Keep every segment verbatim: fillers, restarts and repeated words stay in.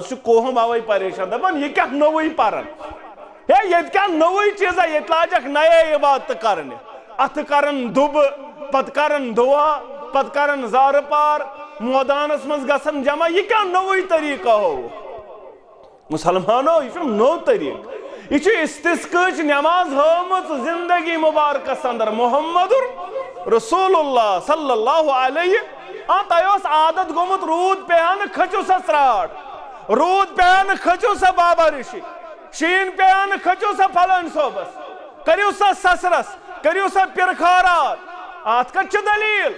چھُ قوم اوے پریشان، دپان، "یہِ کیٛاہ نوٚوُے پرن؟ ہے، ییٚتہِ کیٛاہ نوٚوُے چیٖزا؟ ییٚتہِ لاجکھ نَیے عبادتہٕ کرنہِ۔ اَتھٕ کرن دُبہٕ، پتہٕ کرن دُعا، پتہٕ کرن زارٕ پار، مٲدانس منٛز گژھن جمع۔ یہِ کیٛاہ نوٚوُے طریٖقہٕ ہووُکھ؟" مسلمانو، یہِ چھُ نوٚو طریٖقہٕ۔ یہِ چھُ استسقاہٕچ نماز ہٲومٕژ زندگی مبارکس اندر محمد رسول اللہ صلی اللہ علیہ۔ آ، تۄہہِ اوس عادت گوٚمُت، روٗد پیٚیہِ ہا نہٕ، کھٔژِو سا ژرٛاٹھ۔ روٗد پیٚیہِ ہا نہٕ، کھٔژِو سا بابا ریٖشی۔ شیٖن پیٚیہِ ہا نہٕ، کھٔژِو سا فلٲنۍ صٲبس۔ کٔرِو سا سسرس، کٔرِو سا پِرخارات۔ اتھ کتھ چھِ دلیل؟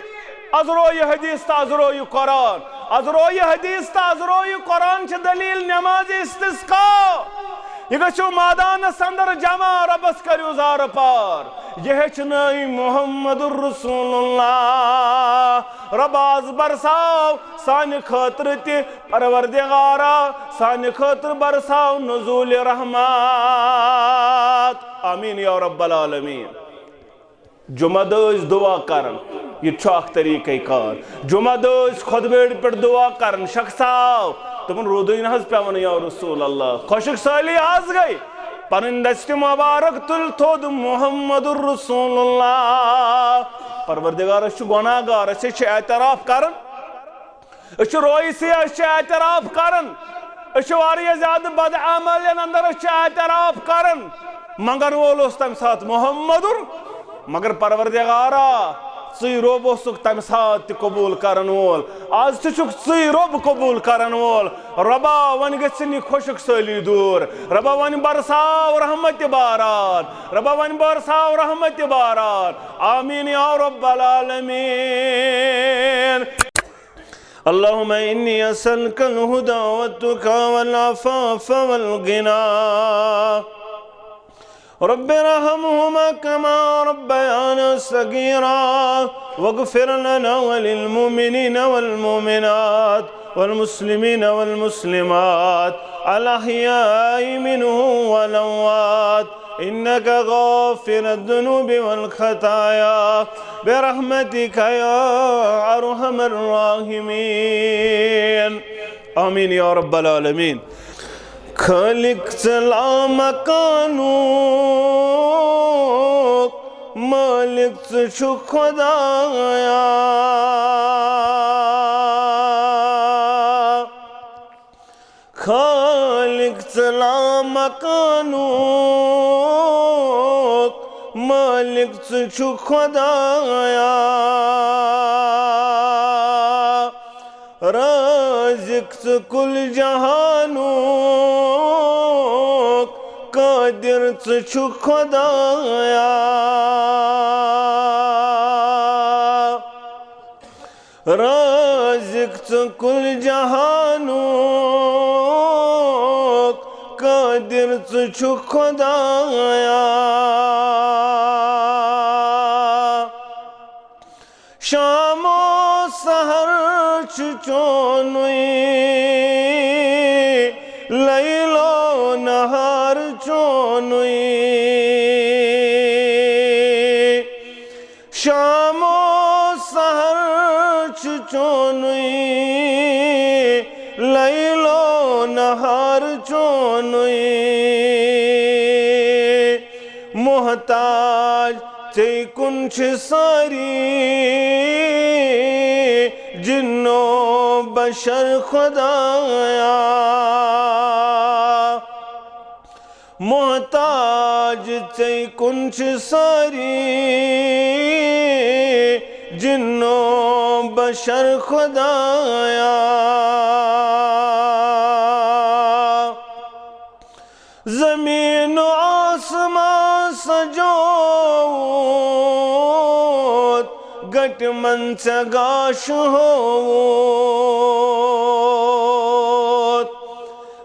از رویہِ حدیث تہٕ از رویہِ قرآن۔ از رویہِ حدیث تہٕ از رویہِ قرآن چھِ دلیل نماز استسقا۔ یہِ گژھِو مٲدانس اندر جمع، ربس کٔرِو زارٕ پار۔ یہِ ہیٚچھنٲے محمد رسول اللہ۔ ربا، از برساو سانہِ خٲطرٕ تہِ، پروردگارا، سانہِ خٲطرٕ برساو نزول رحمت۔ آمین یا رب العالمین۔ جمعہ دۄہ ٲسۍ دعا کران، یہِ تہِ چھُ اکھ طریٖقے کار۔ جمعہ دۄہ ٲسۍ خطبہٕ پٮ۪ٹھ دعا کران، شخص آو، دوٚپُن، "روٗدٕے نہ حظ پٮ۪وان یا رسول اللہ، خۄشک سٲلی حظ گٔے۔" پنٕنۍ دستہِ مبارک تُل تھوٚد محمد رسول اللہ۔ پروردگار، أسۍ چھِ گۄناہ گار، أسۍ چھِ اعتراف کران۔ أسۍ چھِ رویہِ سٕے، أسۍ چھِ اعتراف کران۔ أسۍ چھِ واریاہ زیادٕ بدعملن اندر، أسۍ چھِ اعتراف کران۔ منگن وول اوس تمہِ ساتہٕ محمدُر، مگر پروردگارا، ژٕے رۄب اوسُکھ تمہِ ساتہٕ تہِ قبول کرن وول۔ از تہِ چھُکھ ژٕے رۄب قبول کرن وول۔ رۄبا، وۄنۍ گٔژھِنۍ یہِ خۄشک سٲلی دوٗر۔ رۄبا، وۄنۍ برساو رحمتِ باران۔ رۄبا، وۄنۍ برساو رحمتِ باران۔ آمین یا رب العالمین۔ اللهم إني أسألك الهدى والتقى والعفاف والغنى. رب ارحمهما كما ربيانا صغيرا، واغفر لنا وللمؤمنين والمؤمنات والمسلمين والمسلمات الأحياء منهم والأموات، إنك غافر الذنوب والخطايا، برحمتك يا أرحم الراحمين. آمين يا رب العالمين. خالق ژٕ لامکانُک، مالک ژٕ چھُکھ خدایا۔ خالق ژٕ لامکانُک، مالک ژٕ چھُکھ خدایا۔ رازق ژٕ کُل جہانُک، قادر ژٕ چھُکھ خدایا۔ رازق ژٕ کُل جہانُک، قادر ژٕ چھُکھ خدایا۔ شام و سحر چھُ چونُے، لیل و نہار چونُے۔ شام و سحر چھُ چونُے، لیل و نہار چونُے۔ محتاج ژے کُن چھِ سٲری، جِن و بشر خدایا۔ محتاج ژے کُن چھِ سٲری، جِن و بشر خدایا۔ زمین و آسمان سجووُت، گٹہِ منٛز ژےٚ گاش ہووُت۔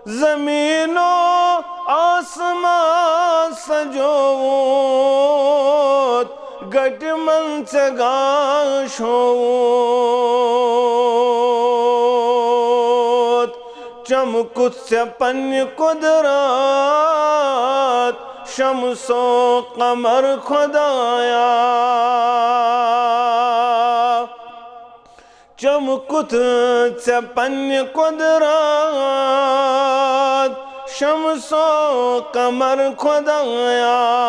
زمین و آسمان سجووُت، گٹہِ منٛز ژےٚ گاش ہووُت۔ چمکُتھ ژےٚ پننہِ قدرت، شمس و قمر خدایا۔ چمکُتھ ژےٚ پننہِ قدرت، شمس و قمر خدایا،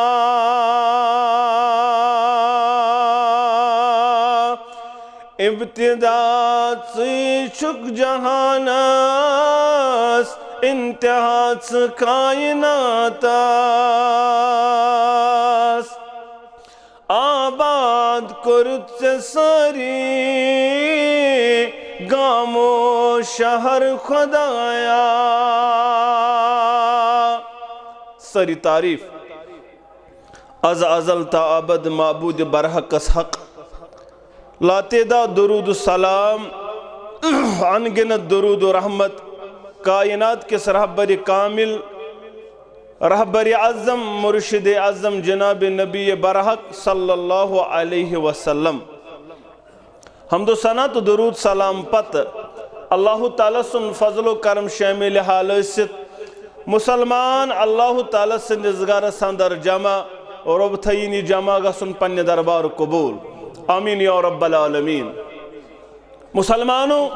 ابتدا ژٕے چھُکھ جہانس، انتہا ژٕ کائناتس۔ آباد کوٚرُتھ ژےٚ سٲری گام و شہر خدایا۔ سٲری تعریٖف از ازل تا ابد معبود برحقس حق۔ لاتعداد درود و سلام، ان گنت درود و رحمت کائنات کس رہبر کامل، رہبر اعظم، مرشد اعظم جناب نبی برحق صلی اللہ علیہ وسلم۔ حمد و ثنا تہٕ درود سلام پتہٕ اللہ تعالیٰ سُنٛد فضل و کرم شٲمِل حال ٲسِتھ، مسلمان اللہ تعالیٰ سٕنٛدِس گرس اندر جمع، رۄب تھٲیِن یہِ جمع گژھُن پننہِ دربار قبول۔ آمین یا رب العالمین۔ مسلمانو،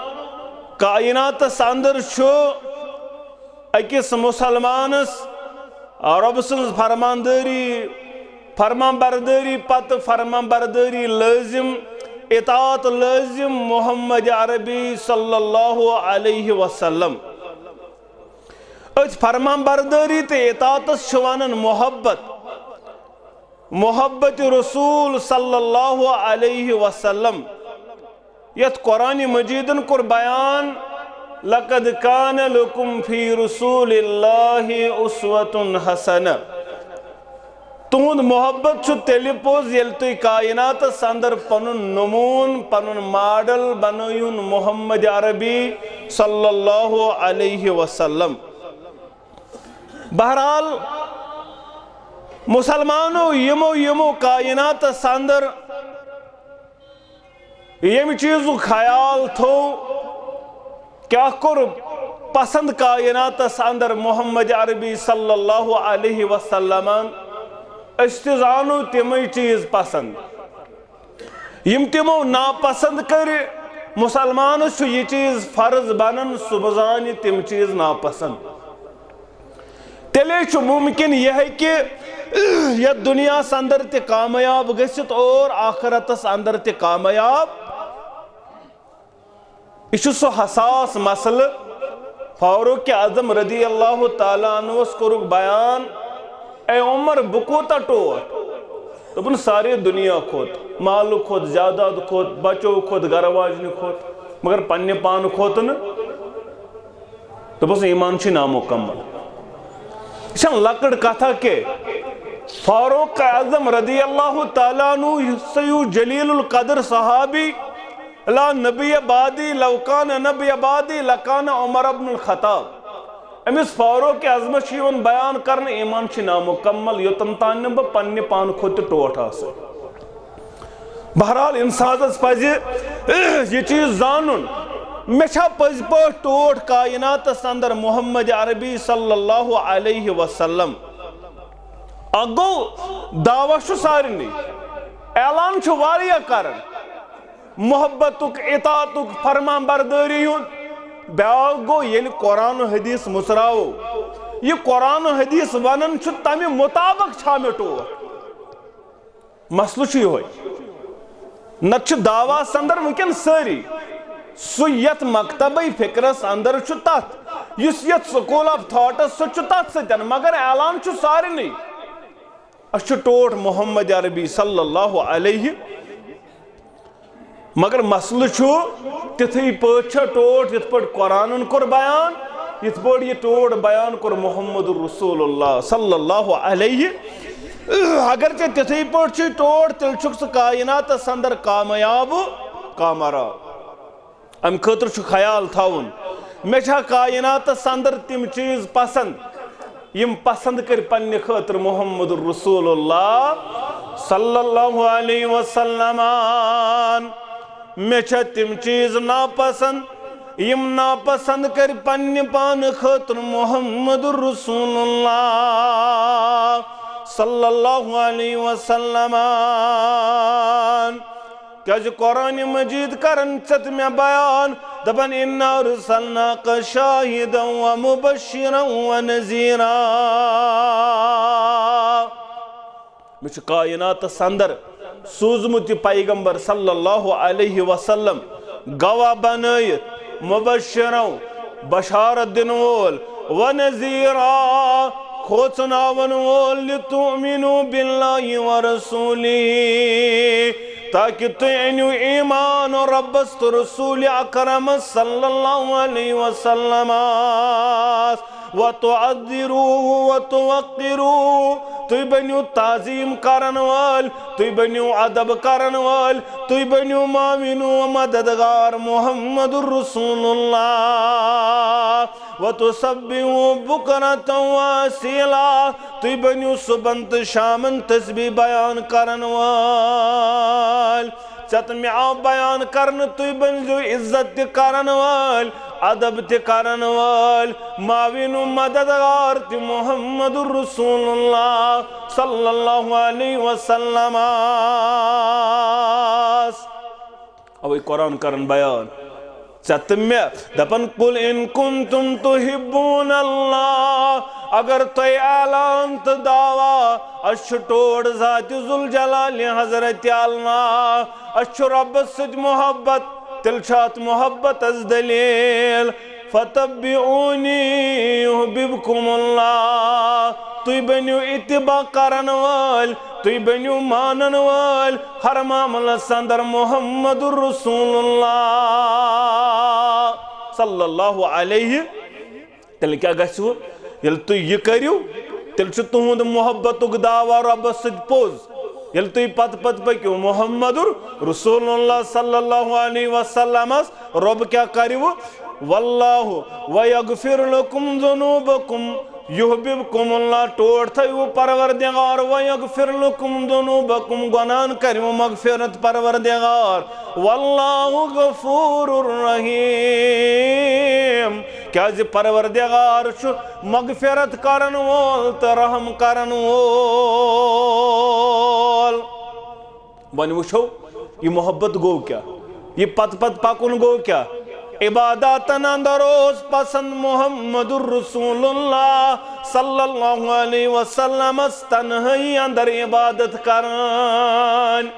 کائناتس اندر چھُ أکِس مسلمانس رۄب سٕنٛز فرماندٲری، فرمان بردٲری پتہٕ فرمان بردٲری لٲزم، اطاعت لٲزم محمد عربی صلی اللہ علیہ وسلم۔ أتھۍ فرمان بردٲری تہٕ اطاعتس چھِ ونان محبت، محبت رسول صلی اللہ علیہ وسلم۔ یتھ قرآن مجیدن کوٚر بیان، "لقد کان لکم فی رسول اللہ اسوۃ حسنہ"۔ تہنٛد محبت چھُ تیٚلہِ پوٚز ییٚلہِ تُہۍ کائناتس اندر پنُن نمون، پنُن ماڈل بنٲیِو محمد عربی صلی اللہ علیہ وسلم۔ بہرحال، مسلمانو، یِمو یِمو کائناتس اندر ییٚمہِ چیٖزُک خیال تھوٚو، کیٛاہ کوٚر پسند کائناتس اندر محمد عربی صلی اللہ علیہ وسلمن، أسۍ تہِ زانو تِمے چیٖز پسند۔ یِم تِمو ناپسند کٔرۍ، مسلمانس چھُ یہِ چیٖز فرض بنان، سُہ بہٕ زانہِ تِم چیٖز ناپسند۔ تیٚلے چھُ ممکن یہِ ہیٚکہِ یتھ دُنیاہس اندر تہِ کامیاب گٔژھِتھ اور آخرتس اندر تہِ کامیاب۔ یہِ چھُ سُہ حساس مسلہٕ۔ فاروق اعظم رضی اللہ تعالیٰ عنہس کوٚرُکھ بیان، "اے عمر، بہٕ کوٗتاہ ٹوٹھ؟" دوٚپُن، "سارے دُنیا کھوٚت، مالہٕ کھوٚت، جاداد کھوٚت، بچو کھوٚت، گرٕ واجنہِ کھوٚت، مگر پننہِ پانہٕ کھوٚت نہٕ۔" دوٚپُس، "ایمان چھُے نامُکمل۔" یہِ چھَنہٕ لۄکٕٹ کتھا کینٛہہ۔ فاروق اعظم رضی اللہ تعالیٰ عنہ، یُس سا ہیوٗ جلیل القدر صحابی، لا نبی بعدی، لو کان نبی بعدی لکان عمر ابن الخطاب۔ أمِس فاروق اعظمس چھُ یِوان بیان کرنہٕ، ایمان چھُ نامُکمل، یوٚتن تام نہٕ بہٕ پننہِ پانہٕ کھۄتہٕ تہِ ٹوٹھ آسہٕ۔ بہرحال، انسانس پزِ یہِ چیٖز زانُن، مےٚ چھا پٔزۍ پٲٹھۍ ٹوٹھ کائناتس اندر محمد عربی صلی اللہ علیہ وسلم؟ اکھ گوٚو، دعویٰ چھُ سارنٕے، اعلان چھُ واریاہ کران، محبتُک، اطاعتُک، فرمان بردٲری ہُنٛد۔ بیٛاکھ گوٚو، ییٚلہِ قرآن و حدیث مُژراوو، یہِ قرآن و حدیث ونان چھُ، تمہِ مطابق چھا مےٚ ٹوٹھ؟ مسلہٕ چھُ یِہوٚے۔ نتہٕ چھُ دعویٰ اندر وٕنکٮ۪ن سٲری۔ سُہ یتھ مکتبے فکرس اندر چھُ تتھ، یُس یتھ school of thoughtس سۭتۍ چھُ تتھ سۭتۍ، مگر اعلان چھُ سارنٕے۔ اسہِ چھُ ٹوٹھ محمد عربی صلی اللہ علیہ۔ مگر مسلہٕ چھُ، تِتھٕے پٲٹھۍ چھا ٹوٹھ یِتھ پٲٹھۍ قرآنن کوٚر بیان، یِتھ پٲٹھۍ یہِ ٹوٹھ بیان کوٚر محمد رسول اللہ صلی اللہ علیہ۔ اگر ژےٚ تِتھٕے پٲٹھۍ چھُے ٹوٹھ، تیٚلہِ چھُکھ ژٕ کائناتس اندر کامیاب و کامراب۔ امہِ خٲطرٕ چھُ خیال تھاوُن، مےٚ چھا کائناتس اندر تِم چیٖز پسند، یِم پسند کٔرۍ پننہِ خٲطرٕ محمد رسول اللہ صلی اللہ علیہ وسلم۔ مےٚ چھا تِم چیٖز ناپسند، یِم ناپسند کٔرۍ پننہِ پانہٕ خٲطرٕ محمد رسول اللہ صلی اللہ علیہ وسلم۔ کیازِ قرآن مجید کرن ژےٚ تہٕ مےٚ بیان، دپان، "انا ارسلناک شاہدا و مبشرا و نذیرا۔" مےٚ چھُ کائناتس اندر سوٗزمُت یہِ پیغمبر صلی اللہ علیہ وسلم گواہ بنٲیِتھ، مبشرا، بشارت دِنہٕ وول، و نذیرا، کھوژناون وول، لتؤمنوا باللہ ورسولہ، تاکہ تُہۍ أنِو ایمان ربس تہٕ رسول اکرمس صلی اللہ علیہ وسلمس۔ وتعذروه وتوقروه، تُہۍ بٔنِو تعظیٖم کرن وٲلۍ، تُہۍ بٔنِو ادب کرن وٲلۍ، تُہۍ بٔنِو معاون و مددگار محمد رسول اللہ۔ وتسبحوه بكرة وأصيلا، تُہۍ بٔنِو صُبحن تہٕ شامن تسبیح بیان کرن وٲلۍ۔ ژےٚ تہٕ مےٚ آو بیان کرنہٕ، تُہۍ بٔنۍزیو عزت تہِ کرن وٲلۍ، ادب تہِ کرن وٲلۍ، معاون و مددگار تہِ محمد رسول اللہ صلی اللہ علیہ وسلم۔ اوے قرآن کرن بیان۔ ژےٚ تہٕ مےٚ دپان، "قل ان کنتم تحبون اللہ"، اگر تۄہہِ اعلان تہٕ دعویٰ، أسۍ چھِ ٹوٹھ ذاتِ ذوالجلال حضرت اللہ، أسۍ چھِ رۄبس سۭتۍ محبت، تیٚلہِ چھِ اتھ محبتس دلیل، "فتبعونی یحببکم اللہ"، تُہۍ بٔنِو اتباع کرن وٲلۍ، تُہۍ بٔنِو مانن وٲلۍ، ہر معاملس اندر محمد رسول اللہ صلی اللہ علیہ۔ تیٚلہِ کیٛاہ گژھِ وٕ؟ ییٚلہِ تُہۍ یہِ کٔرِو، تیٚلہِ چھُ تُہُنٛد محبتُک دعویٰ رۄبس سۭتۍ پوٚز۔ ییٚلہِ تُہۍ پتہٕ پتہٕ پٔکِو محمد رسول اللہ صلی اللہ علیہ وسلمس، رۄب کیٛاہ کرِ وٕ؟ واللہ ویغفر لکم ذنوبکم، یحببکم اللہ، ٹوٹھ تھٲیِو پروردگار، ویغفر لکم ذنوبکم، گۄناہن کٔرِو مغفرت پروردگار، واللہ غفور رحیم، کیازِ پروردگار چھُ مغفرت کرن وول تہٕ رحم کرن وول۔ وۄنۍ وٕچھو، یہِ محبت گوٚو کیٛاہ؟ یہِ پتہٕ پتہٕ پکُن گوٚو کیٛاہ؟ عباداتن اندر اوس پسند محمد رسول اللہ صلی اللہ علیہ وسلمس تنہٲیی اندر عبادت کران،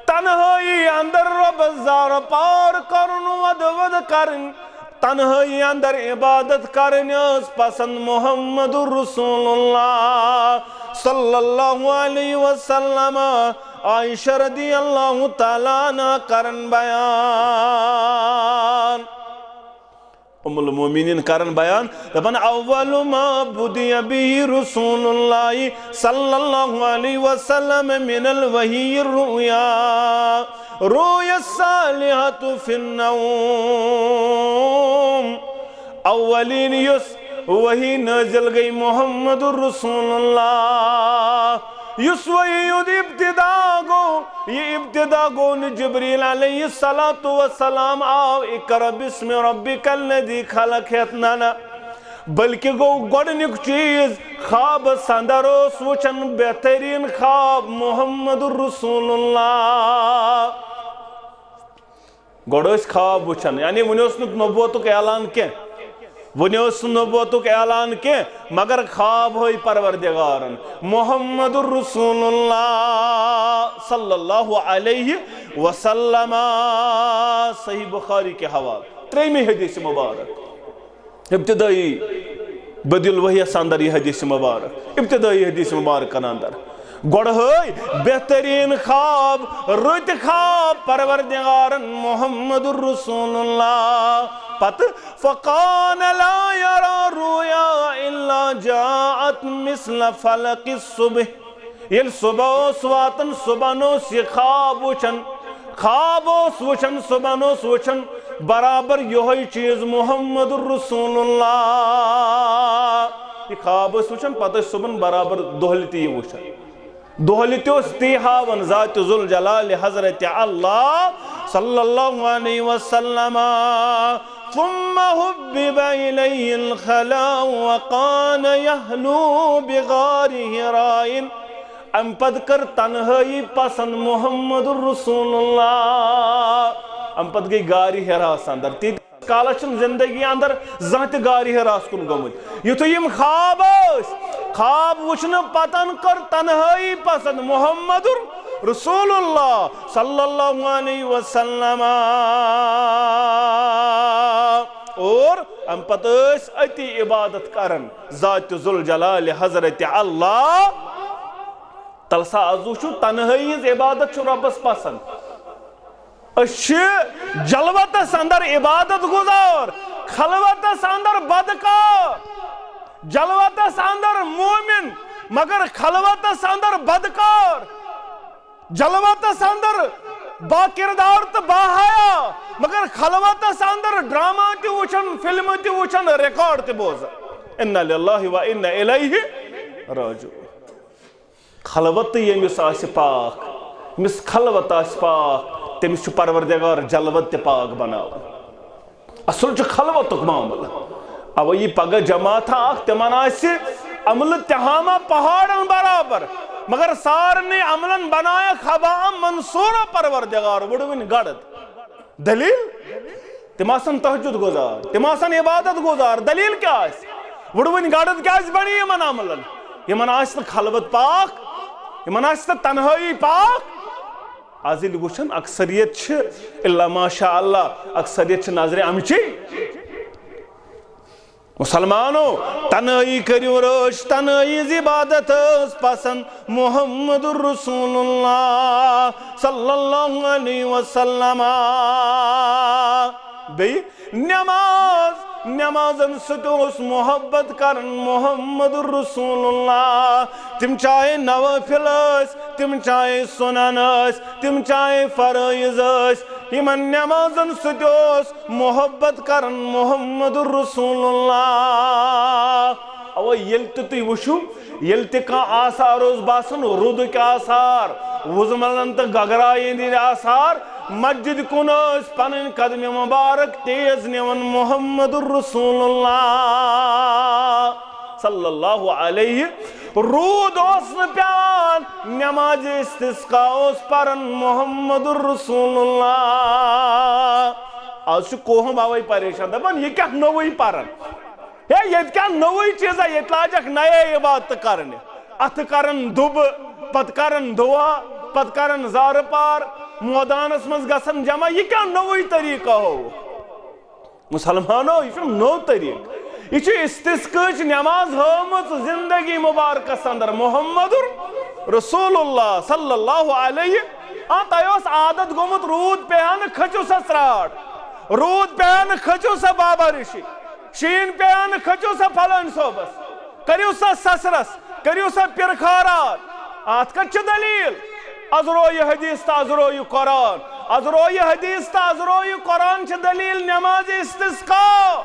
تنہٲیی اندر رۄبس زارٕ پار کرُن، ودٕ ودٕ کرٕنۍ۔ تنہٲیی اندر عبادت کرٕنۍ ٲس پسند محمد رسول اللہ صلی اللہ علیہ وسلم۔ عائشہ رضی اللہ تعالیٰ عنہا کرن بیان، ام المومنین کرن بیان، دپان، "اول ما بدأ به رسول اللہ صلی اللہ علیہ وسلم من الوحی الرؤیا، رؤیا الصالحۃ فی النوم۔" اولین یُس وحی نازل گئی محمد رسول اللہ، یُس وحی ہُنٛد ابتدا گوٚو، یہِ ابتدا گوٚو نہٕ جبریل علیہ الصلوۃ والسلام آو اقرأ باسم ربک الذی خلق ہیتھ، نہ نہ، بلکہ گوٚو گۄڈٕنیُک چیٖز، خوابس اندر اوس وٕچھان بہترین خواب محمد رسول اللہ۔ گۄڈٕ ٲسۍ خواب وٕچھان، یعنی وُنہِ اوس نہٕ نبوتُک اعلان کینٛہہ، وُنہِ اوس نہٕ نبوتُک اعلان کینٛہہ، مگر خواب ہٲے پروردگارن محمد رسول اللہ صلی اللہ علیہ وسلم۔ صحیح بخاری کے حوالے ترٛیٚیِمہِ حدیث مبارک۔ ابتدائی بدیع الوحیس اندر یہ حدیث مبارک، ابتدائی حدیث مبارکن اندر۔ گۄڈٕ ہٲے بہترین خواب، رٕتۍ خواب پروردگارن محمد رسول اللہ۔ پتہٕ، فکان لا یری رؤیا الا جاءت مثل فلق الصبح۔ ییٚلہِ صبح اوس واتان، صبحن اوس یہِ خواب وٕچھان، خواب اوس وٕچھان، صبحن اوس وٕچھان برابر یِہوٚے چیٖز محمد رسول اللہ۔ یہِ خواب ٲسۍ وٕچھان، پتہٕ ٲسۍ صبحن برابر دۄہلہِ تہِ یہِ وٕچھان۔ دۄہلہِ تہِ اوس تی ہاوان ذات ذوالجلال حضرت اللہ صلی اللہ علیہ وسلم۔ ثم حبب الیہ الخلاء وکان یحلو بغار حراء۔ امہِ پتہٕ کٔر تنہٲیی پسند محمد رسول اللہ۔ امہِ پتہٕ گٔے غارِ حراہس اندر۔ تیٖتِس کالس چھِنہٕ زندگی اندر زانٛہہ تہِ غارِ حراہس کُن گٔمٕتۍ۔ یُتھُے یِم خواب ٲسۍ، خواب وٕچھنہٕ پتن کٔر تنہٲیی پسند محمد رسول اللہ صلی اللہ علیہ وسلم۔ اور امہِ پتہٕ ٲسۍ أتی عبادت کران ذات ذوالجلال حضرت اللہ۔ تلسا آز وٕچھِو، تنہٲیی ہٕنٛز عبادت چھُ رۄبس پسند۔ أسۍ چھِ جلوتس اندر عبادت گزار، خلوتس اندر بدکار۔ جلوتس اندر مومن، مگر خلوتس اندر بدکار۔ جلوتس اندر با کردار تہٕ با حیا، مگر خلوتس اندر ڈرامہ تہِ وٕچھان، فلمہٕ تہِ وٕچھان، ریکارڈ تہِ بوزان۔ انا للہ و انا الیہ راجعون۔ خلوت تہِ ییٚمِس آسہِ پاک، ییٚمِس خلوت آسہِ پاک، تٔمِس چھُ پروردگار جلوت تہِ پاک بناوان۔ اصل چھُ خلوتُک معاملہٕ۔ اوے یہِ پگاہ جماعتھا اکھ، تِمن آسہِ عملہٕ تہامہ پہاڑن برابر، مگر سارنٕے عملن بنایکھ ہباء منثورا پروردگار، وُڑوٕنۍ گڑد۔ دلیل؟ تِم آسن تہجد گزار، تِم آسن عبادت گزار۔ دلیل کیٛاہ آسہِ؟ وُڑوٕنۍ گڑد کیٛازِ بنہِ یِمن عملن؟ یِمن آسہِ نہٕ خلوت پاک، یِمن آسہِ نہٕ تنہٲیی پاک۔ از ییٚلہِ وٕچھن، اکثریت چھِ، الا ماشاء اللہ، اکثریت چھِ نظرِ امچی۔ مسلمانو، تنہٲیی کٔرِو رٲچھ، تنہٲیی ہٕنٛز عبادت ٲس پسند محمد رسول اللہ صلی اللہ علیہ وسلم۔ بیٚیہِ نماز، نمازن سۭتۍ اوس محبت کران محمد رسول اللہ۔ تِم چاہے نوافل ٲسۍ، تِم چاہے سنن ٲسۍ، تِم چاہے فرٲیض ٲسۍ، یِمن نمازن سۭتۍ اوس محبت کران محمد رسول اللہ۔ اوے ییٚلہِ تہِ تُہۍ وٕچھِو، ییٚلہِ تہِ کانٛہہ آثار اوس باسان، روٗدٕکۍ آثار، وُزملن تہٕ گگرایہِ ہٕنٛدۍ آثار، مسجد کُن ٲسۍ پنٕنۍ قدمہِ مبارک تیز نِوان محمد رسول اللہ صلی اللہ علیہ۔ روٗد اوس نہٕ پٮ۪وان، نمازِ استسقا اوس پران محمد رسول اللہ۔ از چھُ قوم اوے پریشان، دپان، یہِ کیٛاہ نوٚوُے پران؟ ہے، ییٚتہِ کیٛاہ نوٚوُے چیٖزا؟ ییٚتہِ لاجکھ نَیے عبادتہٕ کرنہِ۔ اَتھٕ کرن دُبہٕ، پتہٕ کرن دُعا، پتہٕ کرن زارٕ پار، مٲدانس منٛز گژھن جمع۔ یہِ کیٛاہ نوٚوُے طریٖقہٕ ہووُکھ؟ مسلمانو، یہِ چھُ نوٚو طریٖقہٕ۔ یہِ چھُ استسقاہٕچ نماز ہٲومٕژ زندگی مبارکس اندر محمد رسول اللہ صلی اللہ علیہ۔ آ، تۄہہِ اوس عادت گوٚمُت، روٗد پیٚیہِ ہا نہٕ، کھٔژِو سا ژرٛاٹ، روٗد پیٚیہِ ہا نہٕ، کھٔژِو سا بابا رِشی، شیٖن پیٚیہِ ہا نہٕ، کھٔژِو سا فلٲنۍ صٲبس، کٔرِو سا سسرس، کٔرِو سا پِرٕ خٲرات۔ اتھ کتھ چھِ دلیل؟ از رویہِ حدیث تہٕ از رویہِ قرآن، از رویہِ حدیث تہٕ از رویہِ قرآن چھِ دلیل نماز استسقا۔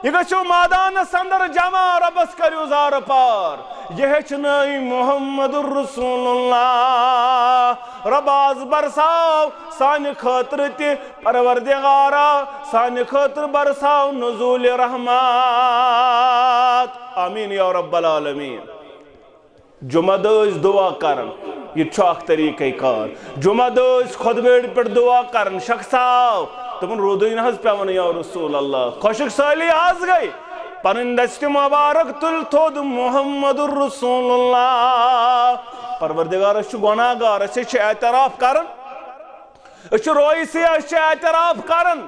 یہِ گژھِو مٲدانس اندر جمع، رۄبس کٔرِو زارٕ پار۔ یہِ ہیٚچھنٲوۍ محمد رسول اللہ۔ رۄبا، از برساو سانہِ خٲطرٕ تہِ، پروردگارا، سانہِ خٲطرٕ برساو نزول رحمت۔ آمین یا رب العالمین۔ جمعہ دۄہ ٲسۍ دعا کران، یہِ تہِ چھُ اکھ طریٖقے کار۔ جمعہ دۄہ ٲسۍ خطبہٕ پٮ۪ٹھ دعا کران، شخص آو، دوٚپُن، روٗدٕے نہ حظ پٮ۪وان یا رسول اللہ، خۄشک سٲلی حظ گٔے۔ پنٕنۍ دستہِ مبارک تُلۍ تھوٚد محمد رسول اللہ۔ پروردگار، أسۍ چھِ گۄناہ گار، أسۍ چھِ اعتراف کران۔ أسۍ چھِ رویسٕے، أسۍ چھِ اعتراف کران۔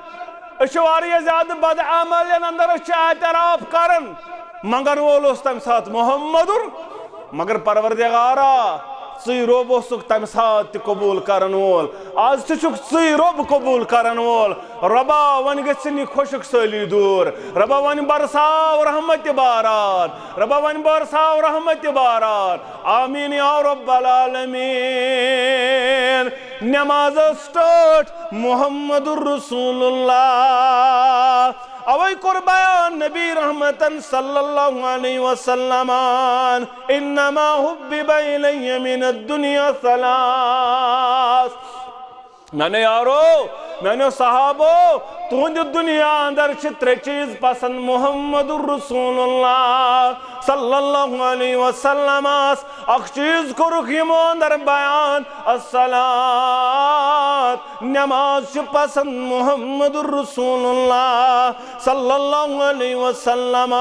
أسۍ چھِ واریاہ زیادٕ بدعملن اندر، أسۍ چھِ اعتراف کران۔ منگن وول اوس تمہِ ساتہٕ محمدُر، مگر پروردگارا، ژٕے رۄب اوسُکھ تمہِ ساتہٕ تہِ قبول کرن وول۔ از تہِ چھُکھ ژٕے رۄب قبول کرن وول۔ رۄبا، وۄنۍ گٔژھِنۍ یہِ خۄشک سٲلی دوٗر۔ رۄبا، وۄنۍ برساو رحمتِ باران۔ رۄبا، وۄنۍ برساو رحمتِ باران۔ آمین یا رب العالمین۔ نماز ٲس ٹٲٹھ محمد رسول اللہ۔ اوے کوٚر بیان نبی رحمتن صلی اللہ علیہ وسلمن، انما حبب الی من الدنیا ثلاث۔ میانیو یارو، میانیو صحابو، تُہنٛدِ دُنیا اندر چھِ ترٛےٚ چیٖز پسند محمد رسول اللہ صلی اللہ علیہ وسلمس۔ اکھ چیٖز کوٚرُکھ یِمو اندر بیان، الصلاۃ، نماز چھِ پسند محمد رسول اللہ صلی اللہ علیہ وسلم۔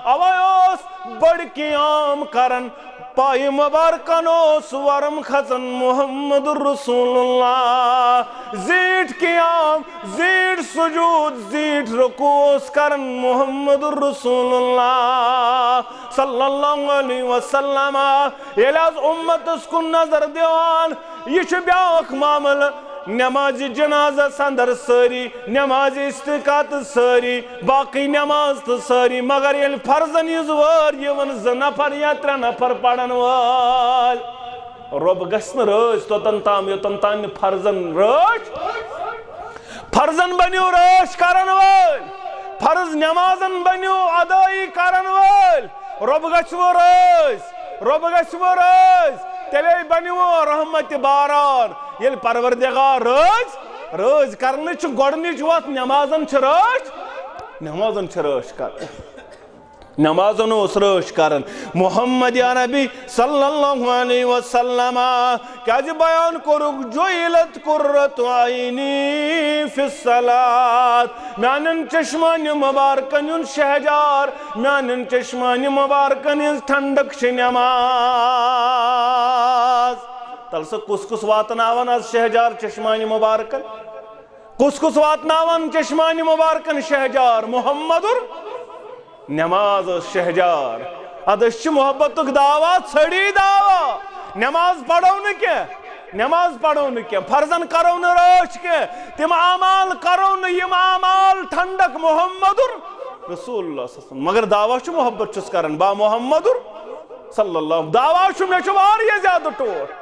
اوے اوس بڑ قیام کران، پایہِ مبارکن اوس ورم کھژان محمد رسول اللہ۔ زیٖٹھ قیام، زیٖٹھ سجود، زیٖٹھ رکوع اوس کران محمد رسول اللہ صلی اللہ علیہ وسلم۔ ییٚلہِ از امتس کُن نظر دِوان، یہِ چھُ بیٛاکھ معاملہٕ۔ نمازِ جنازس اندر سٲری، نمازِ استقاعت سٲری، باقٕے نماز تہٕ سٲری، مگر ییٚلہِ فرضن ہٕنٛز وٲر یِوان، زٕ نفر یا ترٛےٚ نفر پرن وٲلۍ، رۄب گژھِ نہٕ رٲضۍ توٚتن تام، یوٚتن تام نہٕ فرضن رٲچھ، فرضن بنیو رٲچھ کرن وٲلۍ، فرض نمازن بنیو ادٲیی کرن وٲلۍ، رۄب گژھِ وۄنۍ رٲضۍ، رۄب گژھِ وۄنۍ رٲضۍ، تیٚلے بنہِ وۄنۍ رحمتِ باران۔ ییٚلہِ پروردگار رٲضۍ، رٲضۍ کرنٕچ چھِ گۄڈٕنِچ وَتھ، نمازن چھِ رٲچھ، نمازن چھِ رٲچھ کرٕنۍ۔ نمازن اوس رٲچھ کران محمد عربی صلی اللہ علیہ وسلم۔ کیازِ بیان کوٚرُکھ، جعلت قرۃ عینی فی الصلاۃ، میانٮ۪ن چشمانِ مبارکن ہُنٛد شہجار، میانٮ۪ن چشمانِ مبارکن ہٕنٛز ٹھنڈک چھِ نماز۔ تَلہٕ سا کُس کُس واتناوان از شہجار چشمانِ مبارکن؟ کُس کُس واتناوان چشمانِ مبارکن شہجار؟ محمد نماز ٲس شہجار۔ ادٕ أسۍ چھِ محبتُک دعویٰ، ژھٔڑی دعویٰ۔ نماز پرو نہٕ کینٛہہ، نماز پرو نہٕ کینٛہہ، فرضن کرو نہٕ رٲچھ کینٛہہ، تِم اعمال کرو نہٕ، یِم اعمال ٹھنڈک محمد رسول اللہ صلی اللہ علیہ وسلم۔ مگر دعویٰ چھُ محبت چھُس کران، با محمد صلی اللہ۔ دعویٰ چھُ، مےٚ چھُ واریاہ زیادٕ ٹوٹھ۔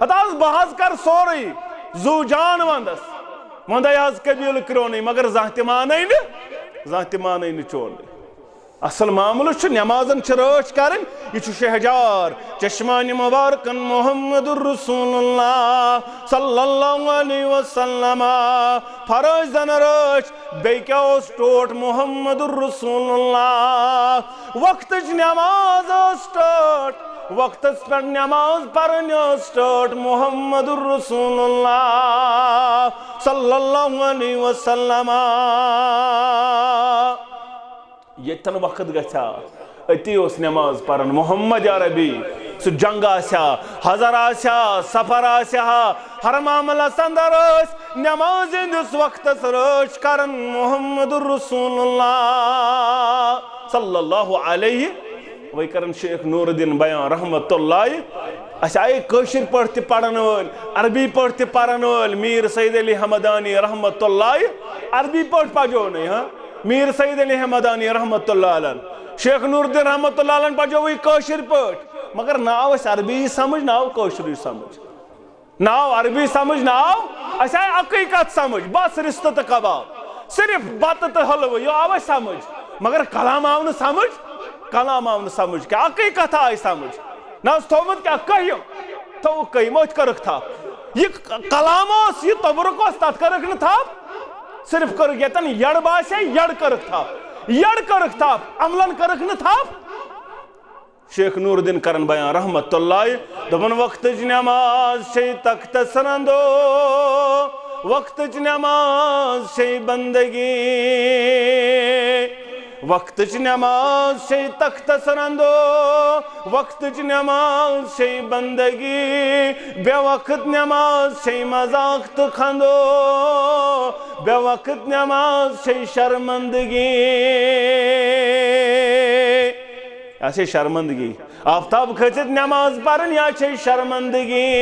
ہتہٕ حظ، بہٕ حظ کرٕ سورُے، زُو جان ونٛدس، ونٛدے حظ قبیٖلہٕ کرٛونٕے، مگر زانٛہہ تہِ مانَے نہٕ، زانٛہہ تہِ مانَے نہٕ چونُے۔ اصل معاملہٕ چھُ، نمازن چھِ رٲچھ کرٕنۍ، یہِ چھُ شہجار چشمانِ مبارکن محمد رسول اللہ صلی اللہ علیہ وسلم۔ فرٲضۍ زن رٲچھ، بیٚیہِ کیٛاہ اوس ٹوٹھ محمد رسول اللہ؟ وقتٕچ نماز ٲس ٹٲٹھ، وقتس پٮ۪ٹھ نماز پرٕنۍ ٲس ٹٲٹھ محمد رسول اللہ صلی اللہ علیہ وسلم۔ ییٚتٮ۪ن وقت گژھِ ہا، أتی اوس نماز پران محمد عربی۔ سُہ جنگ آسہِ ہا، حضر آسہِ ہا، سفر آسہِ ہا، ہر معاملس اندر ٲسۍ نماز ہٕنٛدِس وقتس رٲچھ کران محمد رسول اللہ صلی اللہ علیہ۔ وۄنۍ کران شیخ نور الدین بیان رحمت اللہ۔ اسہِ آیہِ کٲشِر پٲٹھۍ تہِ پرن وٲلۍ، عربی پٲٹھۍ تہِ پرن وٲلۍ، میر سید علی حمدانی رحمت اللہ عربی پٲٹھۍ پجونٕے، ہاں؟ میر سید علی حمدانی رحمت اللہ علیہ، شیخ نور الدین رحمت اللہ علیہ پجووٕے کٲشِر پٲٹھۍ، مگر نہ آو اسہِ عربی سمجھ، نہ آو کٲشرُے سمجھ۔ نہ آو عربی سمجھ، نہ آو، اسہِ آیہِ اکٕے کتھ سمجھ، بس رستہٕ تہٕ کباب، صرف بتہٕ تہٕ حلوٕ، یہِ آو اسہِ سمجھ، مگر کلام آو نہٕ سمجھ، کلام آو نہٕ سمجھ کینٛہہ، اکٕے کتھ آیہِ سمجھ۔ نہ اوس تھوٚومُت کیٛاہ، کٔہِم، تھوٚوُکھ کٔہِم، أتھۍ کٔرٕکھ تھپھ۔ یہِ ک-، کلام اوس، یہِ توٚبرُک اوس، تتھ کٔرٕکھ نہٕ تھپھ، صرف کٔرٕکھ ییٚتٮ۪ن یٔڑ باسے، یٔڑ کٔرٕکھ تھپھ، یٔڑ کٔرٕکھ تھپھ، عملن کٔرٕکھ نہٕ تھپھ۔ شیخ نور الدین کرن بیان رحمت اللہ، دوٚپُن، وقتٕچ نماز چھے تختس رندو، وقتٕچ نماز چھے بندگی۔ وقتٕچ نماز چھے تختس رندو، وقتٕچ نماز چھے بندگی۔ بے وقت نماز چھے مذاق تہٕ کھندو، بے وقت نماز چھے شرمندگی۔ یا چھے شرمندگی۔ آفتاب کھٔژِتھ نماز پرٕنۍ یا چھے شرمندگی۔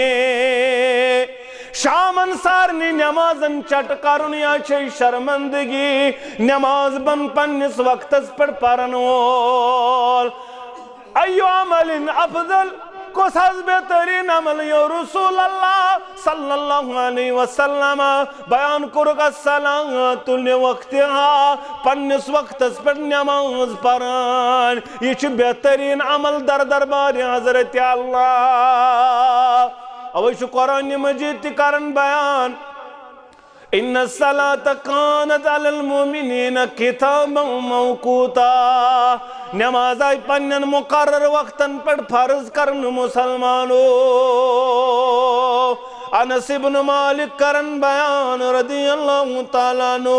شامن سارنٕے نمازن چٹ کرُن یا چھے شرمندگی۔ نماز بن پننِس وقتس پٮ۪ٹھ پرن وول۔ ایو عمل افضل، کُس حظ بہترین عمل یو رسول اللہ صلی اللہ علیہ وسلم؟ بیان کوٚرُکھ الصلاۃ لوقتہا، پننِس وقتس پٮ۪ٹھ نماز پران، یہِ چھُ بہترین عمل در دربار حضرت اللہ۔ اوے چھُ قرآن مجید تہِ کران بیان، ان الصلاة کانت علی المؤمنین کتابا موقوتا۔ نماز آیہِ پننٮ۪ن مقرر وقتن پٮ۪ٹھ فرض کرنہٕ مسلمانو۔ انس ابن مالک کرن بیان رضی اللہ تعالیٰ عنہ۔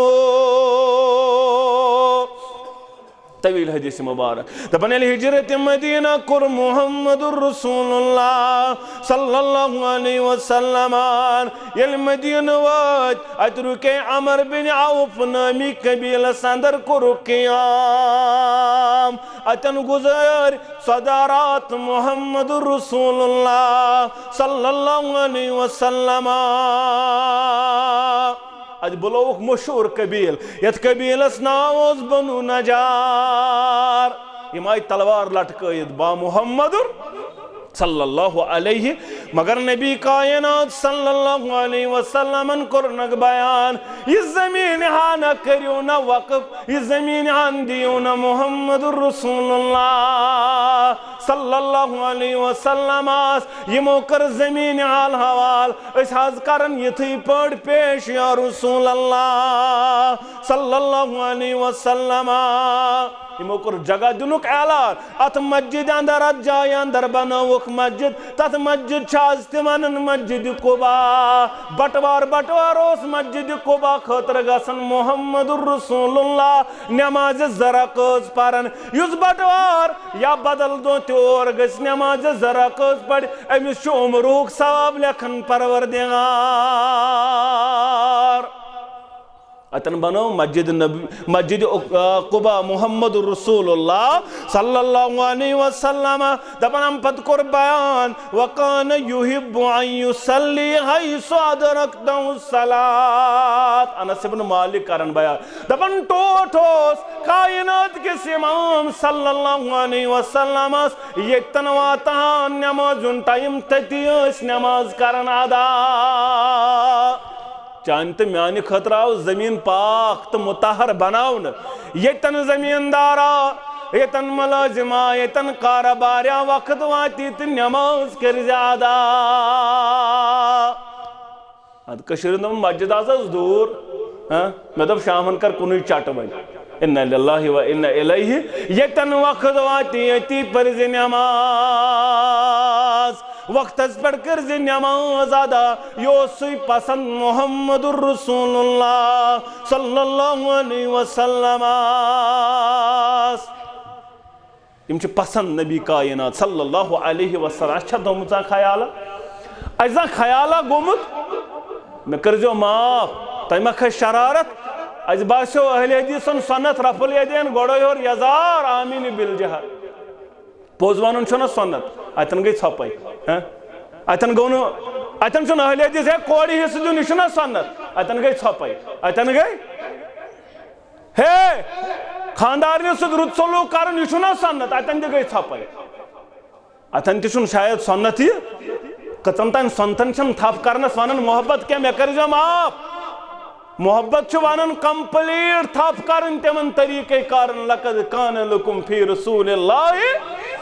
طویل حدیث مبارک۔ دپان ییٚلہِ ہجرت مدینہ کوٚر محمد رسول اللہ صلی اللہ علیہ وسلم، ییٚلہِ مدینہ وٲتۍ، اتہِ رُکے عمر بن عوف نٲمی قبیلس اندر کوٚرُکھ قیام۔ اتٮ۪ن گُزٲرۍ ژۄداہ راتھ محمد رسول اللہ صلی اللہ علیہ وسلم۔ اتہِ بُلووُکھ مشہوٗر قبیٖل، یتھ قبیٖلس ناو اوس بنو نجار۔ یِم آیہِ تلوار لٹکٲیِتھ با محمد صلی اللہ علیہ، مگر نبی کائنات صلی اللہ علیہ وسلمن کوٚرنکھ بیان، یہِ زمین ہا نہ کٔرِو نہ وقف، یہِ زمین ہن دِیِو نہٕ محمد رسول اللہ صلی اللہ علیہ وسلمس۔ یِمو کٔر زمین حال حوال، أسۍ حظ کرن یِتھٕے پٲٹھۍ پیش یا رسول اللہ صلی اللہ علیہ وسلم۔ یِمو کوٚر جگہ دِنُک اعلان، اتھ مسجد اندر، اتھ جایہِ اندر بنٲوٕکھ مسجد۔ تتھ مسجد چھِ از تہِ ونان مسجد قبا۔ بٹوار بٹوار اوس مسجد قبا خٲطرٕ گژھان محمد رسول اللہ نمازِ زٕ رکٲژ پران۔ یُس بٹوار یا بدل دۄہ تہِ اور گژھِ نمازِ زٕ رکٲژ پرِ، أمِس چھُ عمرُک ثواب لیکھان پروردگار۔ اتن بنٲو مسجد نبی، مسجد، آ، قبا محمد رسول اللہ صلی اللہ علیہ وسلم۔ دپان امہِ پتہٕ کوٚر بیان، وکان یحب ان یصلی حیث ادرکتہ الصلاۃ۔ انس ابن مالک کران بیان، دپان ٹوٹھ اوس کائنات کِس امام صلی اللہ علیہ وسلمس ییٚتٮ۪ن واتان نماز ہُنٛد ٹائم، تٔتی ٲسۍ نماز کران ادا۔ چانہِ تہٕ میانہِ خٲطرٕ آو زمین پاک تہٕ مطہر بناونہٕ۔ ییٚتٮ۪ن زمیندار آ، ییٚتٮ۪ن ملٲزم آ، ییٚتٮ۪ن کارٕبار آ، وقت واتی تہٕ نماز کٔرۍ زِ ادا۔ ادٕ کٔشیٖرِ ہُنٛد مسجد آسہٕ دوٗر، ہاں؟ مےٚ دوٚپ شامن کر کُنُے چٹہٕ وۄنۍ۔ انا للہ و انا الیہ۔ ییٚتٮ۪ن وقت واتی، ییٚتی پٔرۍ زِ نماز۔ وقتس پٮ۪ٹھ کٔرۍ زِ نماز ادا۔ یہِ اوس سُے پسند محمد رسول اللہ صلی اللہ علیہ وسلم۔ یِم چھِ پسند نبی کائنات صلی اللہ علیہ وسلم۔ اَسہِ چھا دوٚمُت زانٛہہ خیالا؟ اَسہِ زانٛہہ خیالا گوٚمُت؟ مےٚ کٔرۍزیو معاف، تۄہہِ ما کھسہِ شرارت؟ اَسہِ باسیو اہل حدیثن سنت رفع الیدین گۄڈے ہیوٚر یزار آمین بالجہر۔ پوٚز ونُن چھُنہ سنت، اتٮ۪ن گٔے ژھۄپے۔ ہہ؟ اتٮ۪ن گوٚو نہٕ، اتٮ۪ن چھُنہٕ اہل حدیث ہے کورِ حصہٕ دیُن، یہِ چھُنہ سنت، اتٮ۪ن گٔے ژھۄپے، اتٮ۪ن گٔے۔ ہے، خاندارنہِ سۭتۍ رُت سلوک کرُن، یہِ چھُنہ سنت، اتٮ۪ن تہِ گٔے ژھۄپے۔ اتٮ۪ن تہِ چھُنہٕ شاید سنت یہِ۔ کٔژن تام سنتن چھِنہٕ تھپھ کرنس ونان محبت کینٛہہ، مےٚ کٔرۍزیو معاف۔ محبت چھُ ونان complete تھپھ کرٕنۍ تِمن طریٖقے کارن، لقد کان لکم فی رسول اللہ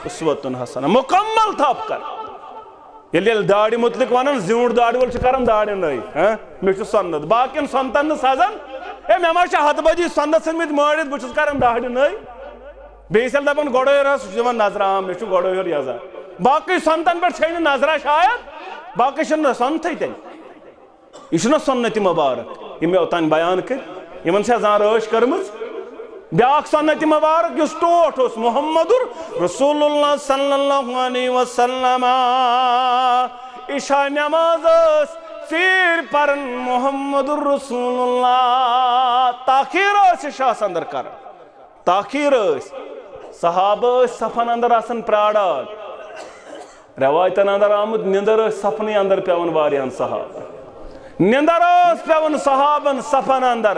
اسوۃ حسنہ، مکمل تھپھ کرٕنۍ۔ ییٚلہِ، ییٚلہِ داڑِ مُتعلِق وَنان، زیوٗٹھ داڑِ وول چھُ کران داڑِ نٔے، ہہ؟ مےٚ چھُ سۄنت۔ باقین سۄنتن نہٕ سَزان۔ ہے، مےٚ ما چھِ ہَتہٕ بٔدی سۄنت ژھٕنمٕتۍ مٲرِتھ، بہٕ چھُس کران داڑِ نٔے۔ بیٚیِس ییٚلہِ دَپان گۄڈَے یور ہا، سُہ چھُ دِوان نظرہ عام، مےٚ چھُ گۄڈَے یور یَزان۔ باقٕے سۄنتن پٮ۪ٹھ چھے نہٕ نظرہ شاید، باقٕے چھِنہٕ سۄنتھٕے تیٚلہِ۔ یہِ چھُنہ سنت مبارک، یِم مےٚ اوٚتام بیان کٔرۍ، یِمن چھےٚ زانٛہہ رٲچھ کٔرمٕژ؟ بیٛاکھ سنت مبارک یُس ٹوٹھ اوس، محمد رسول اللہ صلی اللہ علیہ وسلم۔ عشاء نماز ٲس ژیٖرۍ پران محمد رسول اللہ، تاخیر ٲس عشاءس اندر کران۔ تاخیر ٲسۍ۔ صحابہٕ ٲسۍ صفن اندر آسان پراران۔ روایتن اندر آمُت، نِندر ٲسۍ صفنٕے اندر پٮ۪وان واریاہن صحابن۔ نِندر ٲس پٮ۪وان صحابن صفن اندر۔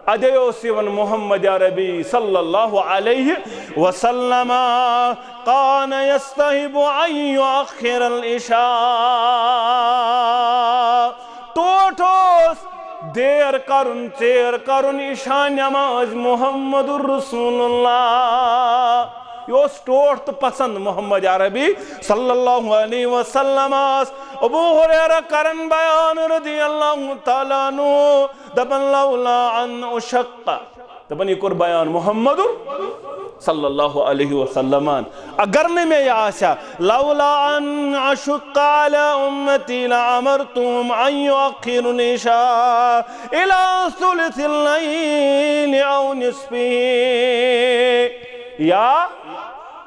ادے اوس یِوان محمد عربی صلی اللہ علیہ وسلم، کان یستحب ان یؤخر العشاء۔ ٹوٹھ اوس دیر کرُن، ژیر کرُن عشاء نماز محمد رسول اللہ۔ یہِ اوس ٹوٹھ تہٕ پسند محمد عربی صلی اللہ علیہ وسلمس۔ ابو ہریرہ کرن بیان رضی اللہ تعالیٰ عنہ، دپان، لولا ان اشق، دپان، یہِ کوٚر بیان محمد صلی اللہ علیہ وسلمن، اگر نہٕ مےٚ یہِ آسہِ ہا، لولا ان اشق علی امتی لامرتهم ان یؤخروا العشاء الی ثلث اللیل او نصفه، یا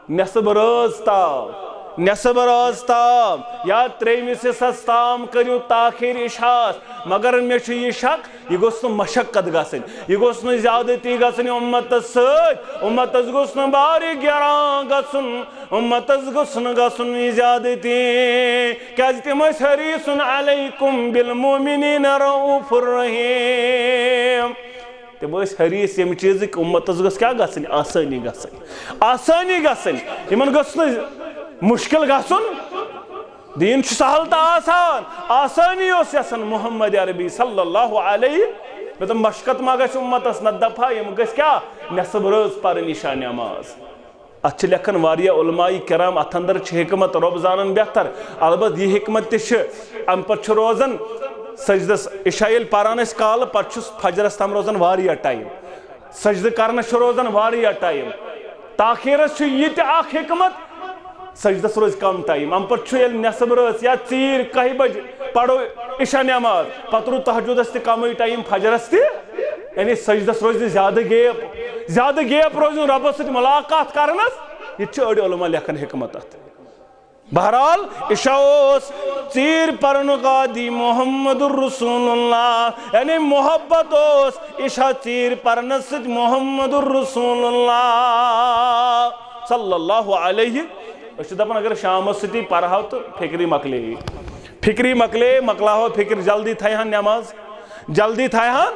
نصف رٲژ تام، نصف رٲژ تام یا ترٛیٚیمِس حصس تام کٔرِو تاخیر عشاءس۔ مگر مےٚ چھُ یہِ شک، یہِ گوٚژھ نہٕ مشقت گژھٕنۍ، یہِ گوٚژھ نہٕ زیادتی گژھٕنۍ اُمتس سۭتۍ، اُمتس گوٚژھ نہٕ بارِ گران گژھُن، اُمتس گوٚژھ نہٕ گژھُن یہِ زیادتی، کیازِ تِم ٲسۍ حریص علیکم بالمؤمنین رؤوف الرحیم۔ تِم ٲسۍ حریص ییٚمہِ چیٖزٕکۍ اُمتس گٔژھ کیٛاہ گژھٕنۍ؟ آسٲنی گژھٕنۍ، آسٲنی گژھٕنۍ، یِمن گٔژھ نہٕ مُشکِل گژھُن۔ دیٖن چھُ سہل تہٕ آسان، آسٲنی اوس یژھان محمد عربی صلی اللہ علیہ۔ مےٚ دوٚپ، مشقت ما گژھِ اُمتس؟ نتہٕ دپہٕ ہا یِم گٔژھۍ کیٛاہ؟ نٮ۪صٕب رٲژ پرٕنۍ عشاء نٮ۪ماز۔ اتھ چھِ لیکھان واریاہ علماء کرام، اتھ اندر چھِ حکمت، رۄب زانن بہتر۔ البتہ یہِ حکمت تہِ چھِ، امہِ پتہٕ چھُ روزان سجدس، عشاء ییٚلہِ پران أسۍ کالہٕ، پتہٕ چھُ فجرس تام روزان واریاہ ٹایم، سجدٕ کرنس چھُ روزان واریاہ ٹایم۔ تاخیرس چھُ یہِ تہِ اکھ حکمت، سجدس روزِ کم ٹایم۔ امہِ پتہٕ چھُ ییٚلہِ نٮ۪صٕب رٲژ یا ژیٖرۍ کاہہِ بجہِ پرو عشاء نٮ۪ماز، پتہٕ روٗد تہجدس تہِ کمٕے ٹایم، فجرس تہِ، یعنی سجدس روزِ نہٕ زیادٕ گیپ، زیادٕ گیپ روزِ نہٕ رۄبس سۭتۍ ملاقات کرنس۔ یہِ تہِ چھِ أڑۍ علماء لیکھان حکمت اتھ۔ بہرحال، عشاء اوس ژیٖرۍ پرنُک عادی محمد رسول اللہ، یعنی محبت اوس عشاء ژیٖرۍ پرنس سۭتۍ محمد رسول اللہ صلی اللہ علیہ۔ أسۍ چھِ دپان، اگر شامس سۭتی پرہاو تہٕ فکری مۄکلے، فکری مۄکلے، مۄکلاہو فکر، جلدی تھایہن نٮ۪ماز، جلدی تھایہن۔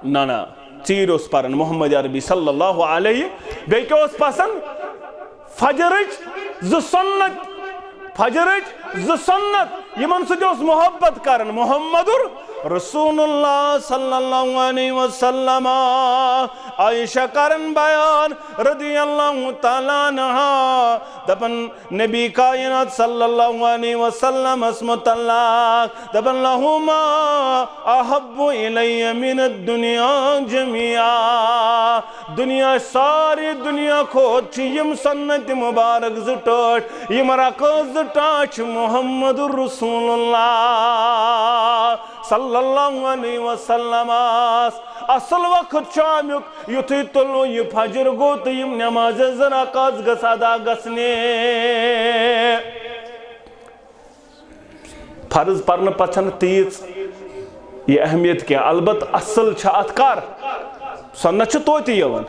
نہ، نہ، ژیٖرۍ اوس پران محمد عربی صلی اللہ علیہ۔ بیٚیہِ کیٛاہ اوس پسند؟ فجرٕچ زٕ سنت، فجرٕچ زٕ سنت، یِمن سۭتۍ اوس محبت کران محمد رسول اللہ صلی اللہ علیہ وسلم۔ عائشہ کرن بیان رضی اللہ تعالیٰ عنہا، دپان، نبی کائنات صلی اللہ علیہ وسلمس متعلق، دپان، لہما احب الی من الدنیا جميعا۔ دنیا، ساری دنیا کھوت چھِ یِم سنت مبارک زٕ ٹٲٹھۍ، یِم رقٲص زٕ ٹاٹھۍ چھِ محمد رسول اللہ صلی اللہ علیہ وسلمس۔ اصل وقت چھُ امیُک، یُتھُے طلوع فجر گوٚو تہٕ یِم نمازِ زٕ رکعت گٔژھ ادا گژھنہِ۔ فرض پرنہٕ پتہٕ چھنہٕ تیٖژ یہِ اہمیت کینٛہہ، البتہٕ اصل چھِ اتھ کر؟ سنت چھِ توتہِ یِوان،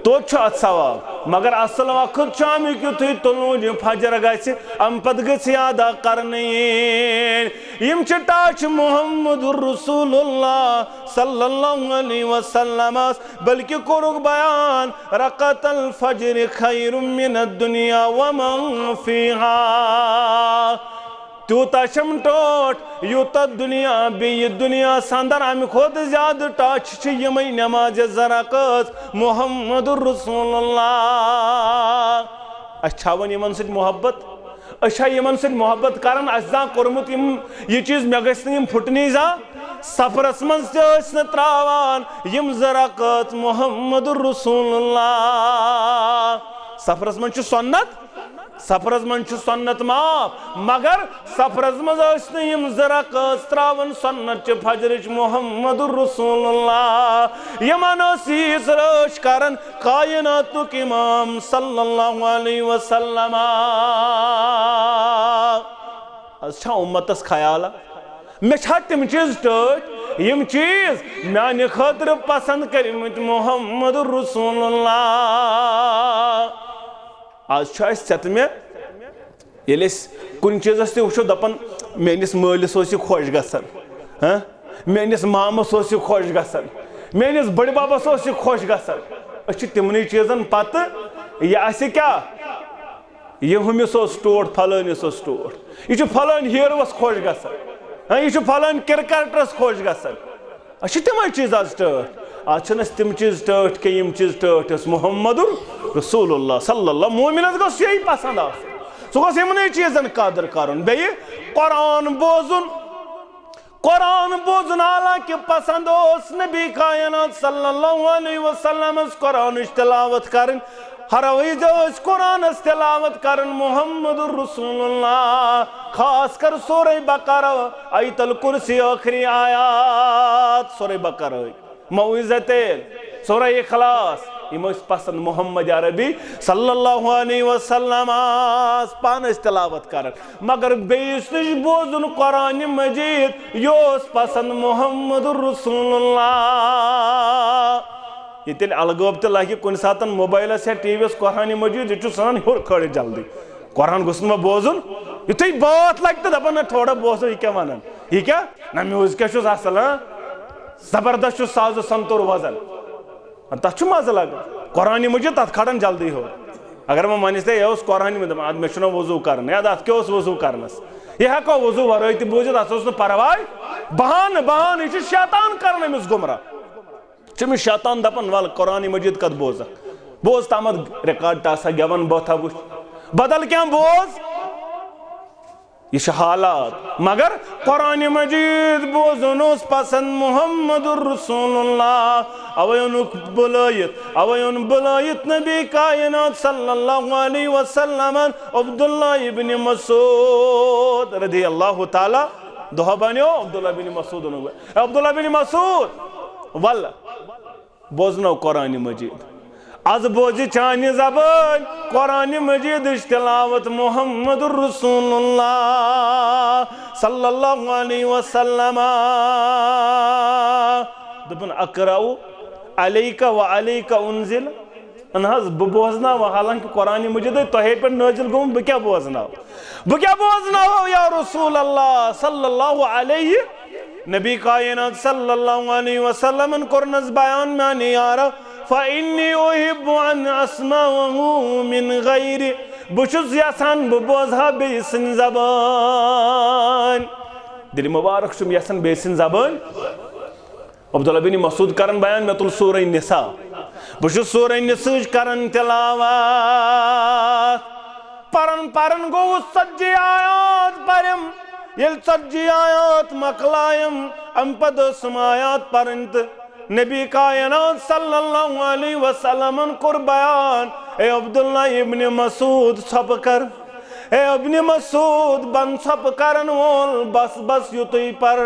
توتہِ چھُ اتھ ثواب، مگر اصل وقت چھُ امیُک یُتھُے طلوع فجر گژھِ، امہِ پتہٕ گٔژھ یہِ ادا کرنہٕ یِنۍ۔ یِم چھِ ٹاٹھۍ محمد رسول اللہ صلی اللہ علیہ وسلمس، بلکہ کوٚرُکھ بیان، رکعت الفجر خیر من الدنیا ومن فیہا۔ تیوٗتاہ چھم ٹوٹھ، یوٗتاہ دُنیا بیٚیہِ دُنیاہس اندر، امہِ کھۄتہٕ زیادٕ ٹاٹھۍ چھِ یِمے نمازِ زٕ رکعت محمد رسول اللہ۔ اسہِ چھا وۄنۍ یِمن سۭتۍ محبت؟ أسۍ چھا یِمن سۭتۍ محبت کران؟ اسہِ زانٛہہ کوٚرمُت یِم، یہِ چیٖز، مےٚ گژھِ نہٕ یِم پھُٹنی زانٛہہ؟ سفرس منٛز تہِ ٲسۍ نہٕ تراوان یِم زٕ رکعت محمد رسول اللہ۔ سفرس منٛز چھُ سنت، سفرس منٛز چھُ سنت معاف، مگر سفرس منٛز ٲسۍ نہٕ یِم زٕ رکعت تراوان سنت چہِ فجرٕچ محمد رسول اللہ۔ یِمن ٲس ییٖژ رٲچھ کران کائناتُک امام صلی اللہ علیہ وسلم۔ از چھا اُمتس خیال؟ مےٚ چھا تِم چیٖز ٹٲٹھۍ، یِم چیٖز میانہِ خٲطرٕ پسند کٔرمٕتۍ محمد رسول اللہ؟ از چھُ اسہِ ژےٚ تہٕ مےٚ، ییٚلہِ أسۍ کُنہِ چیٖزس تہِ وٕچھو، دپان، میٲنِس مٲلِس اوس یہِ خۄش گژھان، ہاں؟ میٲنِس مامس اوس یہِ خۄش گژھان، میٲنِس بٔڈببس اوس یہِ خۄش گژھان۔ أسۍ چھِ تِمنٕے چیٖزن پتہٕ، یہِ آسہِ کیٛاہ؟ یہِ ہُمِس اوس ٹوٹھ، فلٲنِس اوس ٹوٹھ، یہِ چھُ فلٲنۍ ہیروَس خۄش گژھان، ہاں، یہِ چھُ فلٲنۍ کرکٹرس خۄش گژھان۔ أسۍ چھِ تِمے چیٖز از ٹٲٹھۍ۔ آز چھِنہٕ اَسہِ تِم چیٖز ٹٲٹھۍ کینٛہہ، یِم چیٖز ٹٲٹھۍ ٲسۍ محمد رسول اللہ صلی اللہ۔ مومنس گوٚژھ یی پسنٛد آسُن، سُہ گوٚژھ یِمنٕے چیٖزن قدر کرُن۔ بیٚیہِ قرآن بوزُن، قرآن بوزُن، حالانکہ پسند اوس نبی کائنات صلی اللہ علیہ وسلمس قرآنٕچ تلاوت کرٕنۍ۔ ہر وِزِ ٲسۍ قرآنس تلاوت کران محمد رسول اللہ، خاص کر سورہ بقرہ، آیت الکرسی، ٲخری آیات سورہ بقرہ، معوذتین، سورہ اخلاص، یِم ٲسۍ پسند محمد عربی صلی اللہ علیہ وسلمس پانہٕ ٲسۍ تلاوت کران۔ مگر بیٚیِس نِش بوزُن قرآن مجید، یہِ اوس پسند محمد رسول اللہ۔ یہِ تیٚلہِ الگٲب تہِ لگہِ کُنہِ ساتن موبایلس یا ٹی وی یس قرآن مجید، یہِ چھُ ژھٕنان ہیوٚر کھٲلِتھ جلدی۔ قرآن گوٚژھ نہٕ مےٚ بوزُن، یُتھُے بٲتھ لگہِ تہٕ دپان، نہ، تھوڑا بوزو، یہِ کیٛاہ ونان، یہِ کیٛاہ؟ نہ، میوٗزک کیٛاہ چھُس اصل، ہاں؟ زبردست چھُ ساز و سنتور وزن۔ تَتھ چھُ مَزٕ لَگان۔ قرآنِ مجیٖد تَتھ کھالان جلدی ہیوٚر۔ اگر وۄنۍ وَنٮ۪س تہِ، یہِ اوس قرآنِ مجیٖد، اَدٕ مےٚ چھُنہ وضوٗ کَرُن، یا اَتھ کیٛاہ اوس وضوٗ کَرنَس؟ یہِ ہٮ۪کو وضوٗ وَرٲے تہِ بوٗزِتھ، اَتھ اوس نہٕ پَرواے۔ بہانہٕ، بہانہٕ، یہِ چھُ شیطان کَران أمِس گُمراہ۔ چھُ أمِس شیطان دَپان، وَلہٕ قرآنِ مجیٖد کَتھ بوزَکھ؟ بوز تامَتھ ریکارڈ تہِ آسا گٮ۪وَن بٲتھا وٕچھ، بدل کینٛہہ بوز۔ یہِ چھِ حالات۔ مگر قرآنِ مجیٖد بوزُن اوس پسند محمد رسول اللہ۔ اوے اوٚنُکھ بُلٲیِتھ، اوے اوٚن بُلٲیِتھ نبی کائنات صلی اللہ علیہ وسلمن عبداللہ ابن مسعود رضی اللہ تعالیٰ۔ دۄہ بنیو، عبداللہ ابن مسعود اوٚنُکھ۔ اے عبداللہ ابن مسعود، ول بوزنو قرآنِ مجیٖد۔ از بوزِ چانہِ زبٲنۍ قرآنِ مجیٖدٕچ تلاوت محمد رسول اللہ صلی اللہ علیہ وسلم۔ دوٚپُن، اقرأ علیک و علیک انزل۔ اہن حظ، بہٕ بوزناوٕ، حالانکہ قرآنِ مجیٖدٕے تۄہے پٮ۪ٹھ نٲزِل گوٚمُت، بہٕ کیٛاہ بوزناوٕ؟ بہٕ کیٛاہ بوزناوو یا رسول اللہ صلی اللہ علیہ؟ نبی کائنات صلی اللہ علیہ وسلمن کوٚرنس بیان، میانہِ یارہ، فإنی احب ان اسمعه من غیری، بہٕ چھُس یژھان بہٕ بوزٕ ہا بیٚیہِ سٕنٛز زبٲنۍ۔ دِلہِ مبارک چھُم یژھان بیٚیہِ سٕنٛز زبٲنۍ۔ عبداللہ بن مسعود کران بیان، مےٚ تُل سورہ نساء، بہٕ چھُس سورہ نساءٕچ کران تلاوت۔ پران پران گوٚوُس ژتجی آیات پرم۔ ییٚلہِ ژتجی آیات مۄکلایم، امہِ پتہٕ ٲسٕم آیات پرٕنۍ تہٕ نبی کائنات صلی اللہ علیہ وسلمن کوٚر بیان، اے عبداللہ ابن مسعود، ژھۄپہٕ کر۔ اے ابن مسعود، بن ژھۄپہٕ کرن وول، بس بس یُتُے پر۔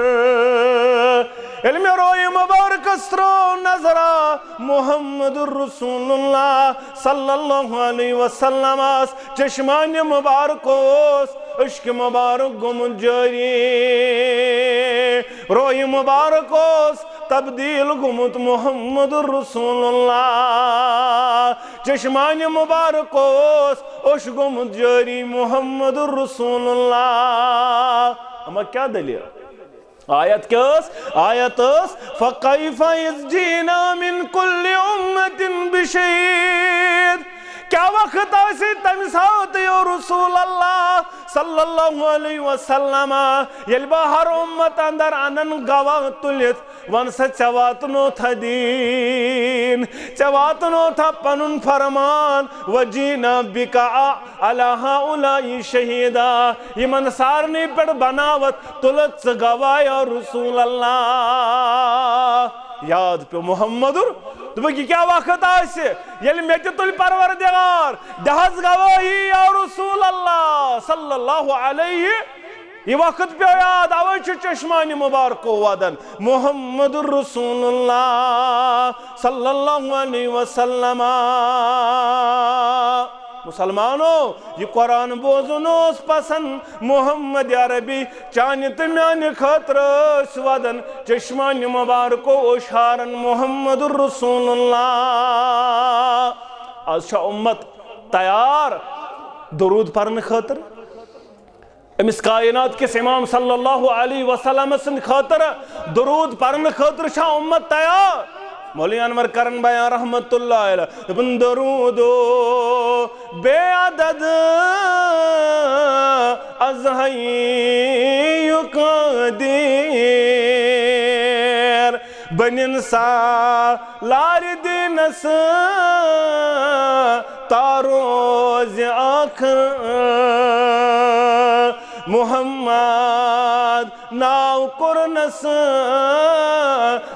ییٚلہِ مےٚ رویہِ مبارکس ترٲو نظرا، محمد رسول اللہ صلی اللہ علیہ وسلم آس چشمانِ مبارک اوس عشق مبارک گوٚمُت جٲری۔ رویہِ مبارک اوس تبدیل گوٚمُت محمد رسول اللہ۔ چشمانِ مبارک اوس اوش گوٚمُت جٲری محمد رسول اللہ۔ اما کیا دلیل؟ آیت کیا ٲس؟ آیت ٲس، فکیف اذ جئنا من کل امة بشہید۔ کیا وقت آسہِ تمہِ ساتہٕ، یا رسول اللہ صلی اللہ علیہ وسلم، ییٚلہِ بہٕ ہر اُمت اندر انن گواہ تُلِتھ، وَن سا، ژےٚ واتنوتھا دیٖن، ژےٚ واتنوتھا پنُن فرمان، وجینا بک علی ہؤلاء شہیدا، یِمن سارنٕے پٮ۪ٹھ بناوتھ تُلتھ ژٕ گواہ، یا رسول اللہ۔ یاد پیوٚو محمد، دوٚپُکھ، یہِ کیٛاہ وقت آسہِ، ییٚلہِ مےٚ تہِ تُلہِ پروردگار، دِ حظ گوٲہی، یا رسول اللہ صلی اللہ علیہ۔ یہِ وقت پیوٚو یاد، اوے چھُ چشمانِ مبارکو ودان محمد رسول اللہ صلی اللہ علیہ وسلم۔ مسلمانو، یہِ قرآن بوزُن اوس پسند محمد عربی، چانہِ تہٕ میانہِ خٲطرٕ ٲسۍ ودان چشمانِ مبارکو اوشارن محمد رسول اللہ۔ از چھا اُمت تیار درود پرنہٕ خٲطرٕ؟ أمِس کائنات کِس امام صلی اللہ علیہ وسلم سٕنٛدِ خٲطرٕ درود پرنہٕ خٲطرٕ چھا اُمت تیار؟ مولوی انور کرن بیان رحمت اللہ علیہ، دوٚپُن، درود بے عدد از حی قدیر بنِ سالار دیٖنس تا روزِ ٲخٕر۔ محمد ناو کوٚرنس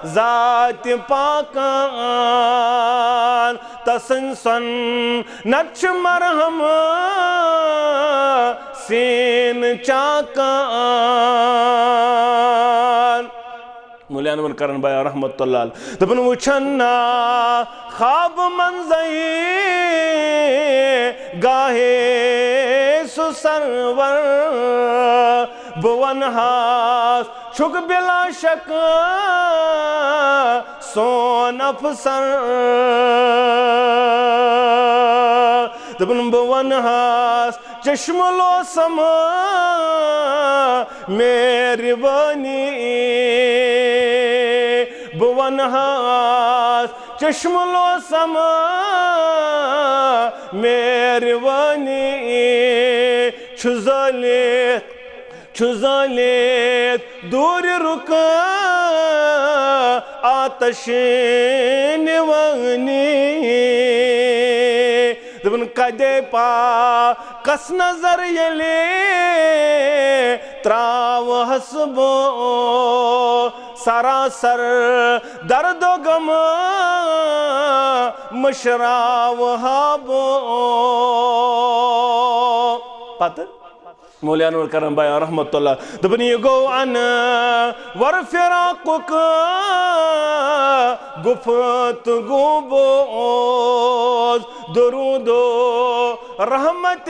ذاتِ پاکن، تسٕنٛدِ سُنتھ چھِ مرہم سیٖنہٕ چاکان۔ مولانا انور کرن بیا رحمت اللہ علیہ۔ دپان وچھن نا خواب منزے گاہے سُہ سرور، بہٕ ونہاس چھُکھ بلا شک سون افسر۔ دپان بہٕ ونہاس چشم لوسم مہربانی، بہٕ ونہاس چشم لوسم مہربانی۔ چھُ زٲلِتھ، چھُ زٲلِتھ دوٗرِ رُکہٕ آتش نِوٲنی۔ دپان کدے پاکس نظر ییٚلہِ تراوہس بہٕ، سراسر درد و غم مشراوہا بہٕ۔ پتہٕ مولانا انور کرن بیا رحمت اللہ۔ دپان یہِ گوٚو انور فراقُک گُفتگو بوز، درود و رحمت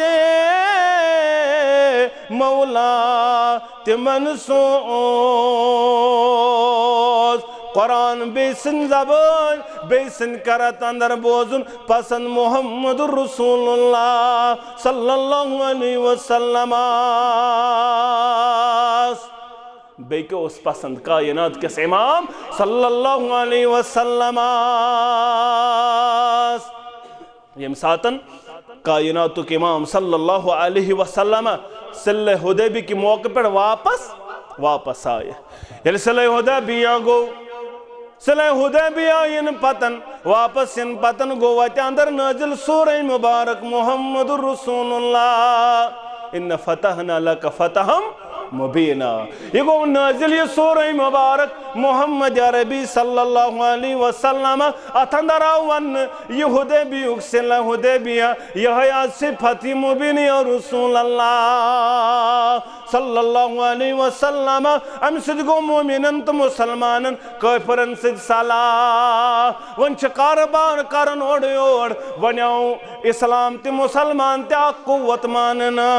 مولا تمن سوز۔ قرآن بیٚیہِ سٕنٛدِ زبٲنۍ، بیٚیہِ سٕنٛدِ قرت اندر بوزُن پسند محمد رسول اللہ صلی اللہ علیہ وسلم۔ بیٚیہِ کیٛاہ اوس پسند کائنات کِس امام صلی اللہ علیہ وسلم؟ ییٚمہِ ساتن کائناتُک امام صلی اللہ علیہ وسلم صلح حدیبیہ کہِ موقعہٕ پٮ۪ٹھ واپس، واپس آیہِ۔ ییٚلہِ صلح حدیبیہ گوٚو، صلح حدیبیہ یِنہٕ پتن، واپس یِنہٕ پتن گوٚو وتہِ اندر نٲزِل سورہ مبارک محمد رسول اللہ، ان فتحنا لک فتحا مبینا۔ یہِ گوٚو نٲزِل یہِ سورہ مبارک محمد عربی صلی اللہ علیہ وسلم۔ اتھ اندر آو وننہٕ یہِ حدیبیہُک صلح حدیبیہ، یِہوٚے آسہِ فتح مبین یا رسول اللہ صلی اللہ علیہ وسلم۔ امہِ سۭتۍ گوٚو مومنن تہٕ مسلمانن کٲفرن سۭتۍ صلاح۔ وۄنۍ چھِ کارٕبار کران اورٕ یور، وۄنۍ آو اسلام تہِ مسلمان تہِ اکھ قوت ماننہٕ۔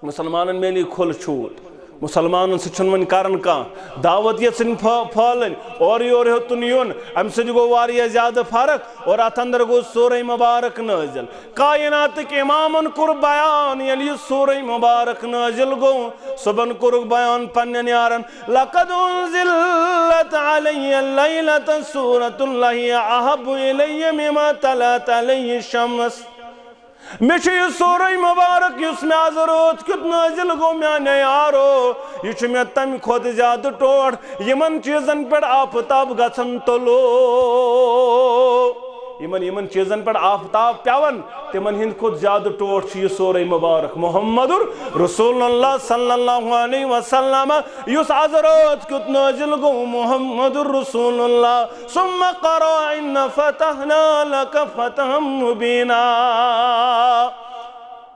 مسلمانن میلی کھُل چھوٗٹ۔ مسلمانن سۭتۍ چھُنہٕ وۄنۍ کران کانٛہہ۔ دعوت یژھٕنۍ پھٔ-، پھٲلٕنۍ، اورٕ یورٕ ہیوٚتُن یُن، امہِ سۭتۍ گوٚو واریاہ زیادٕ فرق۔ اور اتھ اندر گوٚو سورہ مبارک نٲزِل۔ کائناتٕکۍ امامن کوٚر بیان، ییٚلہِ یہِ سورہ مبارک نٲزِل گوٚو، صُبحن کوٚرُکھ بیان پننٮ۪ن یارن، لقد انزلت علی لیلۃ سورۃ لہی احب الی مما طلعت علیہ الشمس۔ مےٚ چھُ یہِ سورہ مبارک یُس مےٚ از رٲژ کیُتھ نٲزِل گوٚو میانیو یارو، یہِ چھُ مےٚ تمہِ کھۄتہٕ زیادٕ ٹوٹھ یِمن چیٖزن پٮ۪ٹھ آفتاب گژھن طلوع۔ یِمن، یِمن چیٖزن پٮ۪ٹھ آفتاب پٮ۪وان، تِمن ہٕنٛدِ کھۄتہٕ زیادٕ ٹوٹھ چھُ یہِ سورہ مبارک محمد رسول اللہ صلی اللہ علیہ وسلم، یُس از رٲژ کیُتھ نٲزِل گوٚو محمد رسول اللہ۔ ثم قرأ إنا فتحنا لك فتحا مبينا۔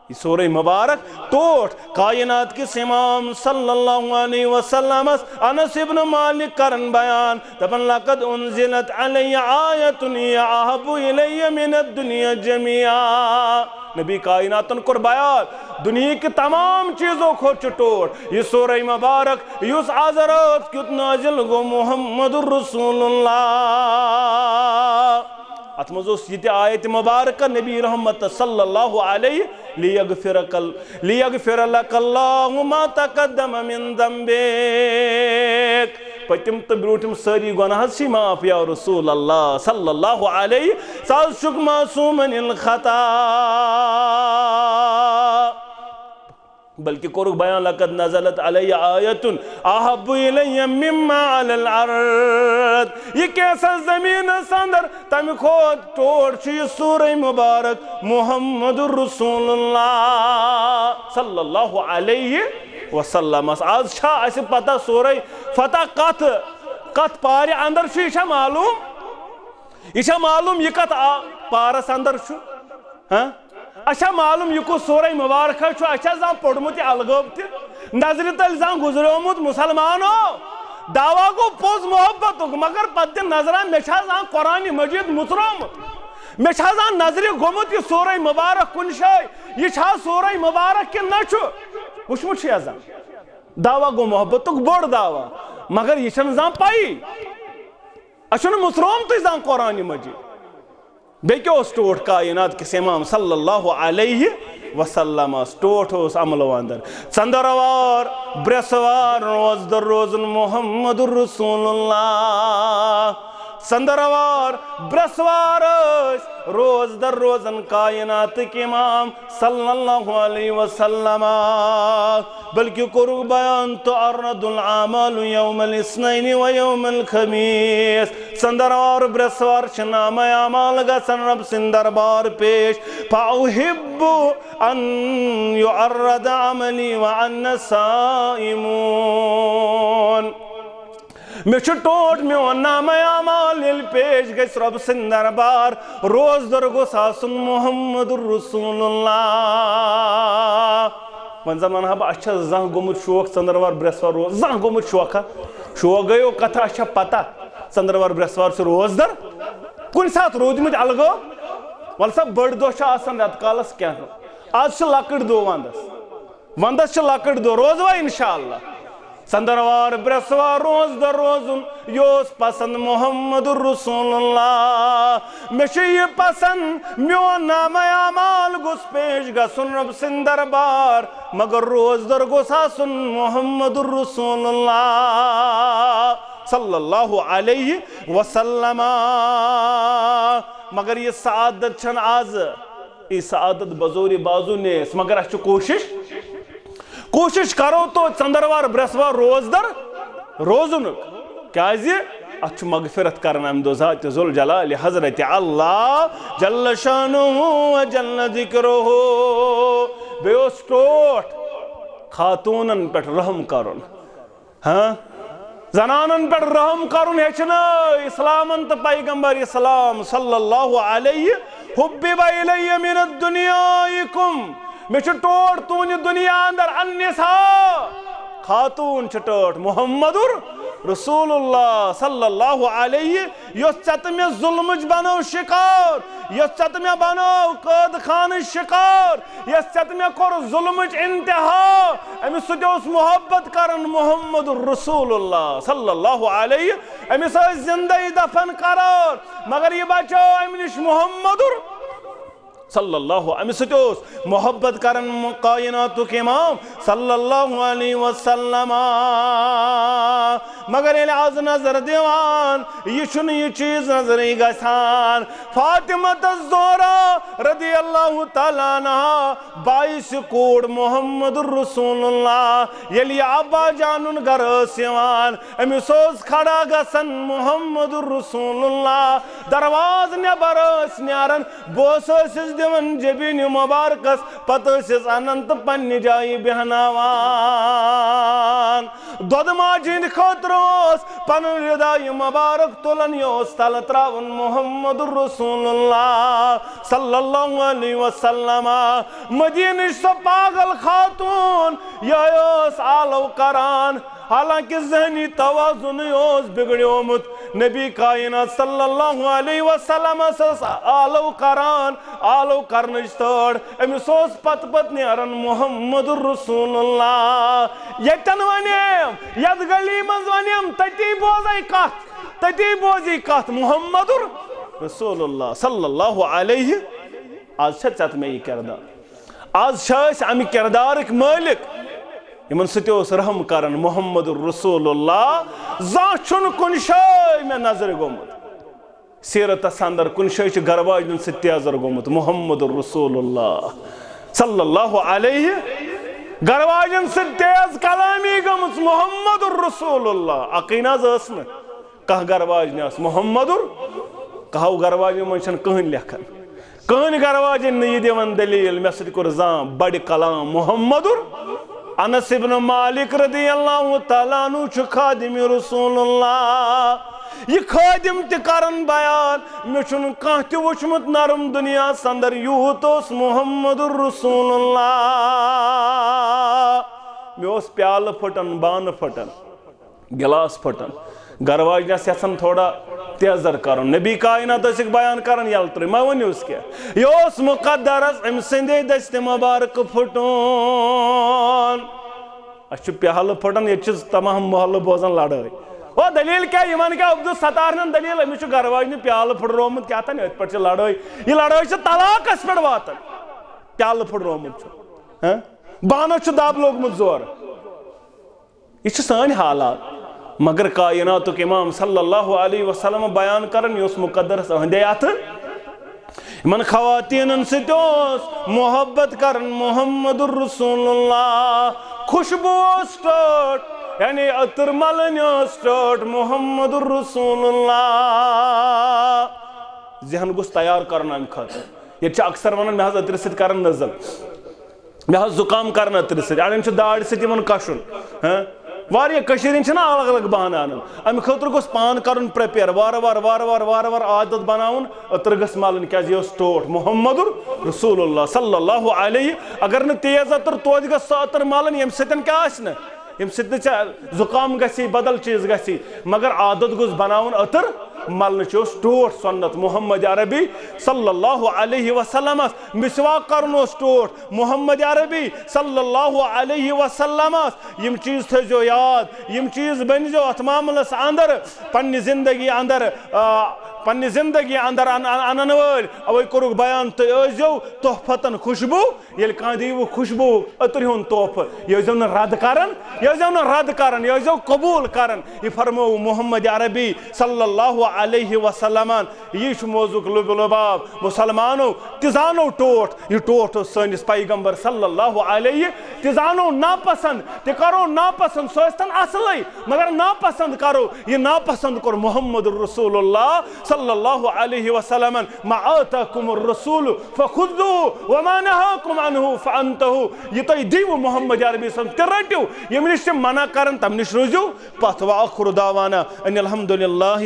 یہِ سورہ مبارک ٹوٹھ کائنات کِس امام صلی اللہ علیہ وسلمس انس ابن مالک کرن بیان، دپان، لقد انزلت علی آیۃ ہی احب الی من الدنیا جمیعا۔ نبی کائناتن کوٚر بیان، دُنیہٕکہِ تمام چیٖزو کھۄتہٕ چھُ ٹوٹھ یہِ سورہ مبارک، یُس از رٲژ کیُتھ نٲزِل گوٚو محمد رسول اللہ۔ اتھ منٛز اوس یہِ تہِ آیت مبارکہ نبی رحمت صلی اللہ علیہ، لیغفرک ال-، لیغفر لک اللہ ما تقدم من ذنبک۔ پٔتِم تہٕ برٛوٗنٛٹھِم سٲری گۄناہ حظ چھِ معاف یا رسول اللہ صلی اللہ علیہ۔ ژٕ حظ چھُکھ معصوم عن الخطا۔ بلکہ کوٚرُکھ بیان، لقد نزلت علی آیت احب الی مما علی الارض۔ یہ کیسا زمینس اندر تمہ کھوت ٹوٹھ چھُ یہ سورہ مبارک محمد رسول اللہ صلی اللہ علیہ وسلمس۔ آز چھا اسہِ پتہ سورہ فتح کتھ، کتھ پارِ اندر چھُ، یہ چھا معلوم؟ یہ چھا معلوم یہ کتھ آ-، پارس اندر چھُ؟ ہاں؟ اچھا معلوم یہ کُس سورہ مبارکہ چھُ؟ اچھا زان پوٚرمُت یہ الگٲب تہِ؟ نظرِ تل زان گزریومُت مسلمانو؟ دعویٰ گوٚو پوٚز محبتُک، مگر پتہٕ دِ نظرہ، مےٚ چھا زان قرآن مجید مُژرومُت؟ مےٚ چھا زان نظرِ گوٚمُت یہ سورہ مبارک کُنہِ جایہِ؟ یہ چھا سورہ مبارک کِنہٕ نہ چھُ؟ وٕچھمُت چھُ یا زان؟ دعویٰ گوٚو محبتُک بوٚڑ دعویٰ، مگر یہ چھنہٕ زان پَیی۔ اسہِ چھُنہٕ مُژرومتُے زان قرآن مجید۔ بیٚیہِ کیٛاہ اوس ٹوٹھ کائنات کِس امام صلی اللہ علیہ وسلمس؟ ٹوٹھ اوس عملو اندر۔ ژندروار، برٛٮ۪سوار، روزدر روزُن محمد رسول اللہ۔ ژندروار، برٛٮ۪سوار ٲسۍ روزدر روزان کائناتٕکۍ امام صلی اللہ علیہ وسلم۔ بلکہ کوٚرُکھ بیان، تعرض الاعمال یوم الاثنین و یوم الخمیس۔ ژندروار، برٛٮ۪سوار چھِ نامہ اعمال گژھان رب سٕنٛدِ دربار پیش۔ فاحب ان یعرض عملی وانا صائمون۔ مےٚ چھُ ٹوٹھ میون نامہ اعمال ییٚلہِ پیش گژھِ رۄب سٕنٛدِ دربار، روزدر گوٚژھ آسُن محمد رسول اللہ۔ وۄنۍ زن ونہٕ ہا بہٕ، اَسہِ چھا زانٛہہ گوٚمُت شوق ژندروار برٛٮ۪سوار روز؟ زانٛہہ گوٚمُت شوقا؟ شوق گٔیو کتھا، اَسہِ چھا پتہ ژندروار برٛٮ۪سوار چھُ روزدر؟ کُنہِ ساتہٕ روٗدمُت الگٲب؟ ولہٕ سا، بٔڑ دۄہ چھِ آسان رٮ۪تہٕ کالس کینٛہہ۔ آز چھِ لۄکٕٹۍ دۄہ ونٛدس۔ ونٛدس چھِ لۄکٕٹۍ دۄہ، روزوا انشاءاللہ؟ ژندروار، برٛٮ۪سوار، روزدر روزُن، یہِ اوس پسند محمد رسول اللہ۔ مےٚ چھُ یہِ پسند، میون نامہ اعمال گوٚژھ پیش گژھُن رۄب سٕنٛدِ دربار، مگر روزدر گوٚژھ آسُن محمد رسول اللہ صلی اللہ علیہ وسلم۔ مگر یہِ سعادت چھنہٕ آز، یہِ سعادت بزور بازو نیس، مگر اسہِ چھِ کوٗشش، کوٗشش کرو تو ژندروار، برٛٮ۪سوار، روزدر روزُنُک۔ کیازِ؟ اتھ چھُ مغفرت کران امہِ دۄہ ذات ذوالجلال حضرت اللہ جل شانہ و جل ذکرہ۔ بیٚیہِ اوس ٹوٹھ خاتوٗنن پٮ۪ٹھ رحم کرُن۔ ہاں؟ زنانن پٮ۪ٹھ رحم کرُن ہیٚچھنٲے اسلامن تہٕ پیغمبر اسلام صلی اللہ علیہ۔ حبب الی من الدنیاکم، مےٚ چھُ ٹوٹھ تُہنٛدِ دُنیا اندر النساء، خاتوٗن چھِ ٹٲٹھ محمد رسول اللہ صلی اللہ علیہ۔ یۄس ژےٚ تہٕ مےٚ ظلمٕچ بنٲو شکار، یۄس ژےٚ تہٕ مےٚ بنٲو قٲد خانٕچ شکار، یۄس ژےٚ تہٕ مےٚ کوٚر ظلمٕچ انتہا، أمِس سۭتۍ اوس محبت کران محمد رسول اللہ صلی اللہ علیہ۔ أمِس ٲسۍ زندے دفن کران، مگر یہِ بچٲو امہِ نِش محمد صلی اللہ، امہِ سۭتۍ اوس محبت کران کائناتُک امام صلی اللہ علیہ وسلم۔ مگر ییٚلہِ از نظر دِوان، یہِ چھُنہٕ یہِ چیٖز نظرٕے گژھان۔ فاطمہ الزہرا رضی اللہ تعالیٰ عنہا باعث کوٗر محمد رسول اللہ، ییٚلہِ یہِ ابا جانُن گرٕ ٲس یِوان، أمِس اوس کھڑا گژھان محمد رسول اللہ، دروازٕ نٮ۪بر ٲسۍ نیران، بوسہٕ ٲسِس دِوان جبیٖنہِ مُبارکس، پتہٕ ٲسِس انان تہٕ پننہِ جایہِ بیٚہناوان۔ دۄدٕ ماجہِ ہٕنٛدِ خٲطرٕ اوس پنُن ردایہِ مُبارک تُلان، یہِ اوس تلہٕ تراوان محمد رسول اللہ صلی اللہ علیہ وسلم۔ مدینٕچ سۄ پاگل خاتوٗن، یِہوٚے ٲس آلو کران۔ حالانکہ ذہنی توازنٕے اوس بگڑیومُت۔ نبی کائنات صلی اللہ علیہ وسلمس ٲس آلو کران، آلو کرنٕچ تٲڑ۔ أمِس اوس پتہٕ پتہٕ نیران محمد رسول اللہ۔ ییٚتٮ۪ن ونیم، یتھ گلی منٛز ونیم، تتی بوزے کتھ، تتی بوزی کتھ محمد رسول اللہ صلی اللہ علیہ۔ آز چھا ژےٚ تہٕ مےٚ یہِ کردار؟ آز چھا أسۍ امہِ کردارٕکۍ مٲلک؟ یِمن سۭتۍ اوس رحم کران محمد رسول اللہ، زانٛہہ چھُنہٕ کُنہِ جایہِ مےٚ نظرِ گوٚمُت۔ سیرتس اندر کُنہِ جایہِ چھُ گرٕ واجنٮ۪ن سۭتۍ تیزر گوٚمُت محمد رسول اللہ صلی اللہ علیہ۔ گرواجن سۭتۍ تیز کلامی گٔمٕژ محمد رسول اللہ۔ اکٕے نہ حظ ٲس نہٕ، کانٛہہ گرواج نہٕ ٲس محمد۔ کہو گرواجن منٛز چھنہٕ کٕہٕنۍ لیکھان، کٕہٕنۍ گرواجن نہٕ یہِ دِوان دلیل، مےٚ سۭتۍ کوٚر زانٛہہ بڑِ کلام محمد۔ انس ابن مالک رضی اللہ تعالیٰ عنہ چھُ خادم رسول اللہ۔ یہِ خادم تہِ کرن بیان، مےٚ چھُنہٕ کانٛہہ تہِ وُچھمُت نرم دُنیاہس اندر یوٗت اوس محمد رسول اللہ۔ مےٚ اوس پیالہٕ پھٕٹان، بانہٕ پھٕٹان، گلاس پھٕٹان۔ گرواجنس یژھان تھوڑا تیزر کرُن۔ نبی کائنات ٲسِکھ بیان کران، یلہٕ ترٲے، ما ؤنِوس کینٛہہ۔ یہِ اوس مقدرس أمۍ سٕنٛدے دستِ مبارک پھُٹُن۔ اَسہِ چھُ پیالہٕ پھٕٹان، ییٚتہِ چھِ تمام محلہٕ بوزان لڑٲے۔ او دلیل کیٛاہ؟ یِمن کیٛاہ عبدالستارنٮ۪ن دلیل؟ أمِس چھُ گرٕ واجنہِ پیالہٕ پھٕٹرومُت، کیٛاہ تام أتھۍ پٮ۪ٹھ چھِ لڑٲے۔ یہِ لڑٲے چھِ طلاقس پٮ۪ٹھ واتان۔ پیالہٕ پھٕٹرومُت چھُ، ہہ؟ بانس چھُ دب لوٚگمُت زورٕ۔ یہِ چھِ سٲنۍ حالات۔ مگر کائناتُک امام صلی اللہ علیہ وسلم بیان کران، یہِ اوس مقدرس أہنٛدے اتھٕ۔ یِمن خواتیٖنن سۭتۍ اوس محبت کران محمد رسول اللہ۔ خوشبو اوس ٹٲٹھ، یعنی عطر ملٕنۍ ٲس ٹٲٹھ محمد رسول اللہ۔ ذہن گوٚژھ تیار کرُن امہِ خٲطرٕ۔ ییٚتہِ چھِ اکثر ونان، مےٚ حظ عطرِ سۭتۍ کران نزل، مےٚ حظ زُکام کران عطرِ سۭتۍ، اڑٮ۪ن چھُ داڑِ سۭتۍ یِوان کشُن۔ ہاں، واریاہ کٔشیٖرِ ہِنٛدۍ چھِنہ الگ الگ بہانہٕ انان۔ امہِ خٲطرٕ گوٚژھ پان کرُن prepare، وارٕ وارٕ وارٕ وارٕ وارٕ وارٕ عادت بناوُن عطر گژھِ ملٕنۍ، کیازِ یہِ اوس ٹوٹھ محمد رسول اللہ صلی اللہ علیہ۔ اگر نہٕ تیز عطر، توتہِ گژھِ سُہ عطر ملُن، ییٚمہِ سۭتۍ کیٛاہ آسہِ نہٕ، ییٚمہِ سۭتۍ نہٕ ژےٚ زُکام گژھی، بدل چیٖز گژھی، مگر عادت گوٚژھ بناوُن عطر ملنٕچ۔ یہِ اوس ٹوٹھ سنت محمد عربی صلی اللہ علیہ وسلمس۔ مسواک کرُن اوس ٹوٹھ محمد عربی صلی اللہ علیہ وسلمس۔ یِم چیٖز تھٲیزیو یاد، یِم چیٖز بٔنزیو اتھ معاملس اندر، پننہِ زندگی اندر، آ، پننہِ زندگی اندر ان-، ان-، انن وٲلۍ۔ اوے کوٚرُکھ بیان، تُہۍ ٲسۍزیو تحفتن خوشبو، ییٚلہِ کانٛہہ دِیِوٕ خوشبو عطرِ ہُنٛد تحفہٕ، یہِ ٲسۍزیو نہٕ رد کران، یہِ ٲسۍزیو نہٕ رد کران، یہِ ٲسۍزیو قبول کران۔ یہِ فرموو محمد عربی صلی اللہ علیہ وسلمن۔ یی چھُ موضوعُک لُب لُباب۔ مسلمانو، تہِ زانو ٹوٹھ۔ یہِ ٹوٹھ اوس سٲنِس پیغمبر صلی اللہ علیہ۔ تہِ زانو ناپسند، تہِ کرو ناپسند، سُہ ٲسۍتن اصلٕے، مگر ناپسند کرو۔ یہِ ناپسند کوٚر محمد رسول اللہ صلی اللہ علیہ وسلمن۔ ما آتاکم الرسول فخذوه وما نهاکم عنه فانتهوا۔ یہِ تۄہہِ دیٖوٕ محمد عربی صٲب، تہِ رٔٹِو۔ ییٚمہِ نِش تِم منع کرن، تَمہِ نِش روٗزِو پتھ۔ وآخر دعوانا ان الحمد للہ۔